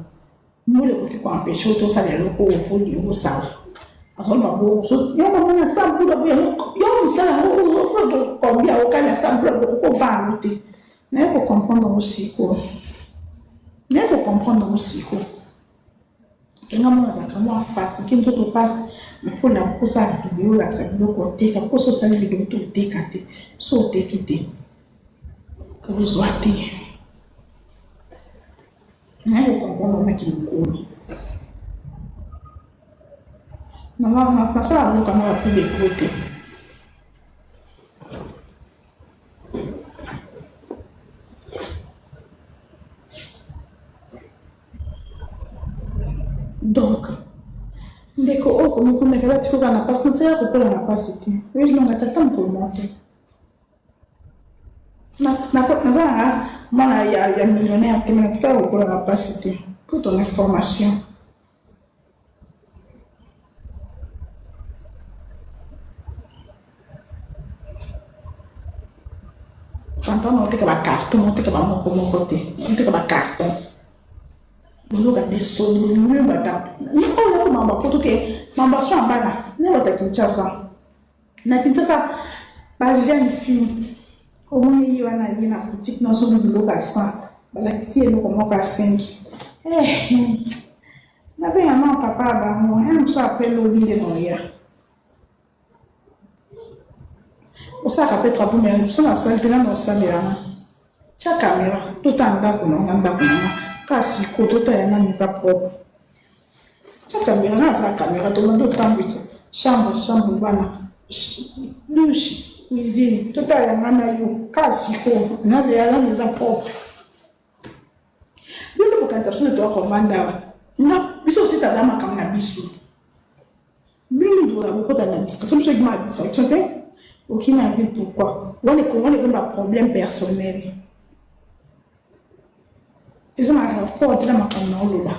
mbula ekoki ko empêcher yo tosala eloko oyo olingi osala azoloba bongo so yo mama na sa mbula boye yo mosala yango ofo combien okani na sa mbula bokoki kovanda yango te naye ko comprendre yango sikoyo naye ko comprendre yango sikoyo Nga mona azalaka mwa fatigue nzoto pasi mais faut na kosala video olakisa biloko oteka mpo so osali video te oteka te so oteki te. Ozwa te. Naye ko comprendre na kimokolo. Nasala biloko yango ya plus de gros te. Donc ndeko oyo komikumeka batikoka na mpasi natika kokola na mpasi te oyebi nanga tata mokolo moko te Naza nanga mwana ya millionnaire te mais natikala kokola na pasi te pour ton information. Pantalon naoteka ba carton naoteka ba moko moko te naoteka ba carton boyoka nde soni bolingi bata oyo ya komamba poto te mamba so ya bana ne bata Kinshasa Na Kinshasa ba jeune fille omoni ye wana aye na boutique na osombi biloko ya 100 balakisi ye eloko moko ya 5 eh, nabenga na papa ya bango eh, mosusu apres lobi nde naoya osalaka mpe travaux mais biso nasali mpe nano osalelanga tya kamera totala ndako na nga ndako na nga kaka sikoyo totala nani eza propre Tia camera nga naza camera tobandi otambwisa chambre chambre bana douche cuisine totala nga na yo kaka sikoyo nani eza propre bino bokanisa biso nde toya kovanda awa nga biso osisa aza makambo na biso bino nde tokoza kokota na distraction biso ekima distraction te okimi na ville pourquoi wana ekongo ekomi ba problème personnel eza na rapport te na makambo na oloba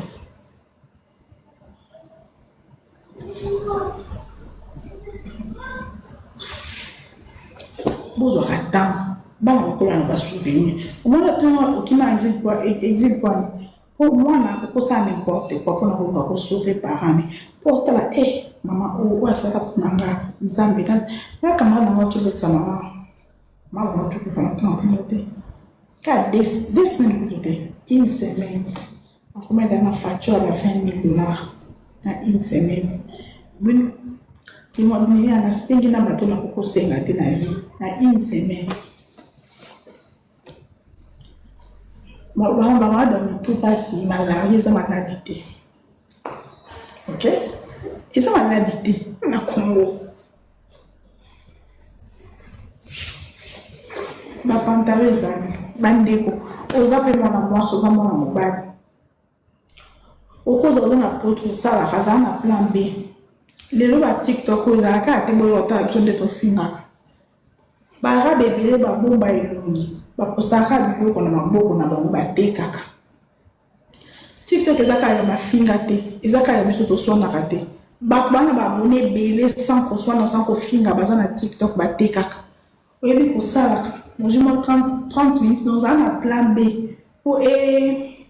bozwaka temps bana bakola na basouvenir omona ntongo okima exil pwani mpo mwana okosala n'importe quoi mpona koluka kosauve parent ne mpo otala e eh, mama oyo oyo asalaka mpona nga nzambe nga camarade na nga otobetisa mama mama bango tokufa na ntango kuna te ka deux semaines kutu te une semaine akomenda na facture ya ba 20 000 dollars na une semaine bino ya nasengi na bato nakoki kosenga te na vie na une semaine bamada motu mpasi malaria eza maladi te ok eza maladi te na congo Ba pantalon ezali bandeko oza pe mwana mwasi oza mwana mobali okozala oza na poto osalaka zala na plan B lelo ba tiktok oyo ezalaka kaka te boye otala biso nde tofingaka ba arabe ebele babomba elongi bapostaka biloko na maboko na bango batekaka TikTok eza kaka ya mafinga te, eza kaka ya biso toswanaka te. Bato bana ba abonne ebele sans koswana sans kofinga baza na TikTok batekaka. Oyebi kosalaka ozwi mwa 30, 30 minutes na ozala na plan B po e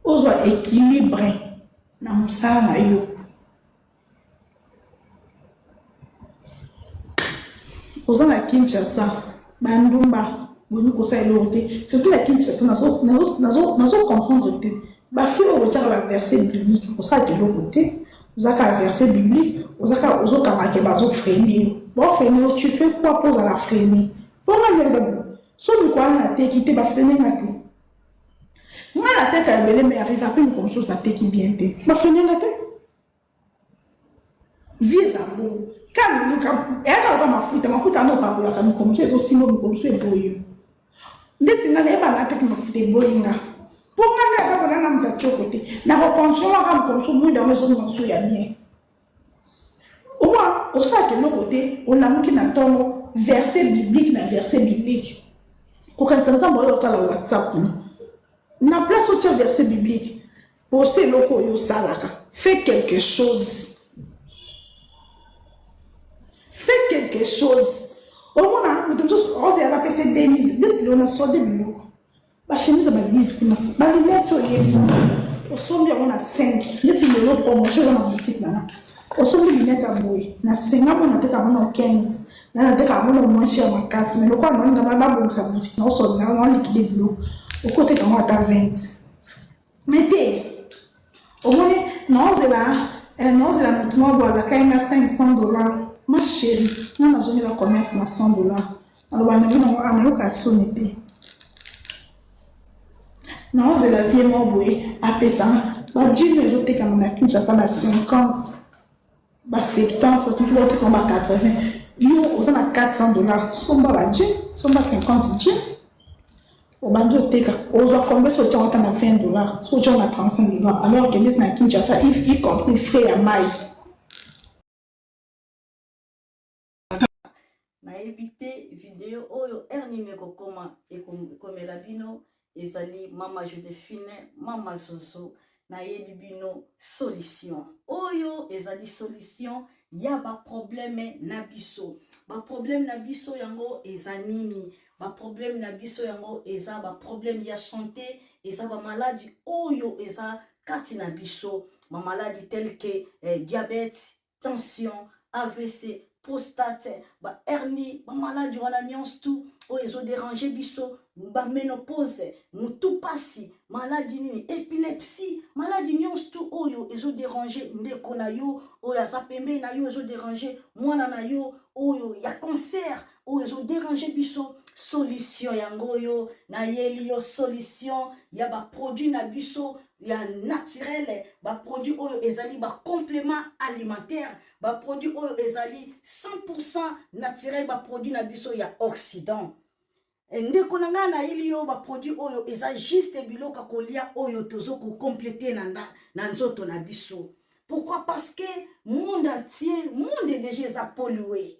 ozwa équilibre na mosala na yo. Oza na Kinshasa ba ndumba bolingi kosala eloko te surtout na Kinshasa nazo nazo nazo comprendre te ba fille oyo botiaka ba verset biblique osalaka eloko te oza kaka verset biblique oza kaka ozokanga ke bazo freine yo bao freine yo tu fais quoi po ozala freine po nga nde eza boye so mokolo wana nateki te ba freine nga te nga nateka ebele mais arriva pe mokolo mosusu nateki bien te ba freine nga te Vie eza bongo. Eyaka lokola mafuta, mafuta wana opakolaka mikolo mosusu ezosimba mikolo mosusu eboyi yo. Ndeti nga nayeba nga te ke mafuta eboyi nga. Po nga nde aza kona na moto ya tshoko te. Nakocontrole kaka mikolo mosusu mwinda yango ezongi mosusu ya bien. Omwa osalaka eloko te, olamuki na ntongo, verset biblique na verset biblique. Kokanisa Nzambe oyo otala WhatsApp no. Na place otia verset biblique, Poste eloko oyo osalaka. Fais quelque chose. Fais quelque chose. Omona moto mosusu ozela bapesa 2000 ndeti lelo na solde biloko bachemise ya balise kuna balinete oyebisa osombi yango na 5 ndeti lelo promotion eza na boutique nanga osombi linete ya boye na senga mpo nateka yango na 15 na nateka yango na moins cher makasi mais lokola nalinga babongisa boutique naosolde na liquide biloko okoteka yango ata 20 Mais te omoni naozela eh, naozela moto moko boye alakaki nga 500 dollars ma chérie nga nazongela commerce na 100 dollars. Naloba na bino ah nayoka soni te. Naozela vie moko boye apesa nga ba jean ezotekama na Kinshasa ba 50 ba 70 bato mosusu baoteka ba 80 yo oza na 400 dollars somba ba jean somba 50 jean obandi oteka ozwa combien soki otiango ata na 20 dollars soki otiango na 35 dollars alors que neti na Kinshasa y compris frais ya mayi. Nayebi te video oyo heure nini ekokoma ekomela bino ezali mama Josephine mama Zozo nayeli bino solution oyo ezali solution ya ba problème na biso ba problème na biso yango eza nini ba problème na biso yango eza ba problème ya santé eza ba maladi oyo eza kati na biso ba maladi tel que eh, diabète tension, avc, prostate, ba hernie, ba maladi wana nyonso tout oyo ezo déranger biso, ba ménopause, mutu pasi, maladi nini, epilepsie, maladi nyonso tout oyo ezo déranger ndeko na yo oyo aza pembeni na yo, ezo déranger mwana na yo oyo ya cancer oyo ezo déranger biso. Solution yango oyo nayeli yo, solution ya ba produit na biso ya naturel, ba produit oyo ezali ba complément alimentaire, ba produit oyo ezali 100% naturel, ba produit na biso ya Occident. Ndeko na ngai, nayeli yo ba produit oyo eza juste biloko ya kolia oyo tozo kokomplete na, na nzoto na biso. Pourquoi? Parce que monde entier, monde déjà eza pollué,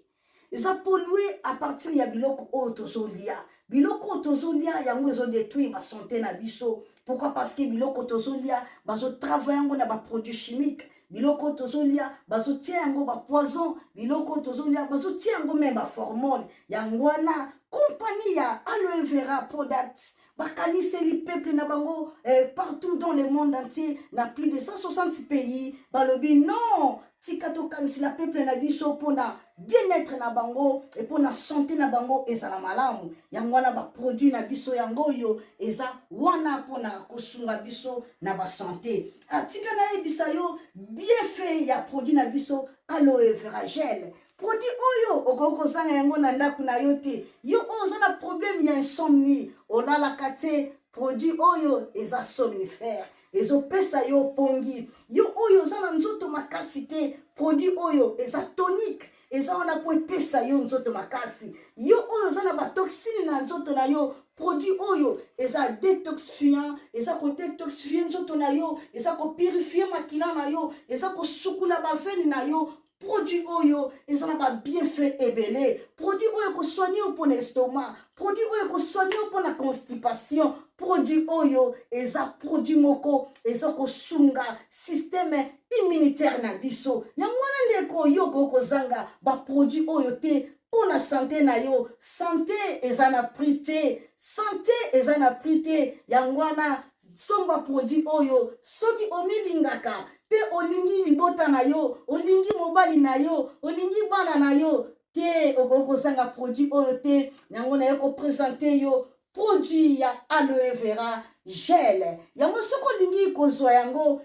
eza pollué à partir ya biloko oyo tozolia. Biloko oyo tozolia yango ezodétruire basanté na biso. Pourquoi? Parce que biloko tozolia bazotravaille yango na baproduit chimique, biloko oyo tozolia bazotia yango bapoison, biloko oyo tozolia bazotia yango me baformole. Yango wana compagnie ya Aloe Vera Product bakaniseli peuple na bango eh, partout dans le monde entier, na plus de 160 pays. Balobi non, tika tokanisela peuple na biso mpona bien-être na bango e mpona santé na bango ezala malamu. Yango wana baproduit na biso yango oyo eza wana mpona kosunga biso na basanté. Atika nayebisa yo bienfait ya produit na biso Aloe Vera Gel. Produit oyo okoki kozanga yango na ndako na yo te. Yo oyo oza na problème ya insomnie, olalaka te, produit oyo eza somnifère, ezopesa yo pongi. Yo oyo oza na nzoto makasi te, produit oyo eza tonique, eza wana mpo epesa yo nzoto makasi. Yo oyo oza na batoxine na nzoto na yo, produit oyo eza détoxifiant, eza kodétoxifie nzoto na yo, eza kopurifie makila na yo, eza kosukula bavene na yo. Produit oyo eza na babienfait ebele. Produit oyo ekosoigne yo mpona estomac, produit oyo ekosoigne yo mpona constipation. Produit oyo eza produit moko eza kosunga système immunitaire na biso. Yango wana ndeko, yo okoki kozanga baproduit oyo te mpona sante na yo. Sante eza na prix te, sante eza na prix te. Yango wana somba produit oyo soki omilingaka mpe olingi libota na yo, olingi mobali na yo, olingi bana na yo te, okoki kozanga produit oyo te. Yango naye kopresente yo produit ya Aloe Vera Gel. Yango soki olingi kozwa yango,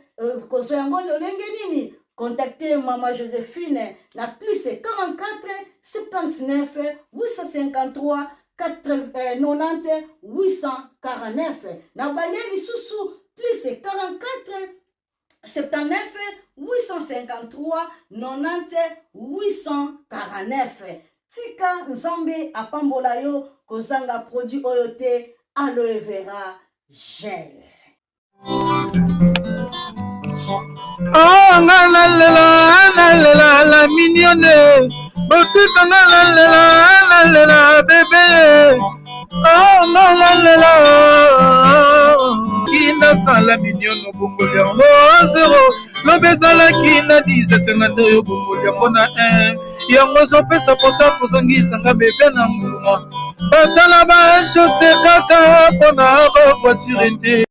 kozwa yango lolenge nini? Contactez Mama Josephine na plus 44 79 853 90 849. Na bande lisusu plus 44 79 853 90 849. Tika Nzambe apambola yo, kozanga produit oyo te, Aloe Vera Gel. Oh, nga nalela nalela la mignonne, botika nga nalela nalela bebe. Oh, nga nalela kinasala mignonne, obongoli yango zero, lobi ezalaki na 10, esenga nde oyo obongoli yango na 1. Yango ezopesa mposa kozongisanga bebe na nguluma, basala bachose kaka mpona bavoiture te.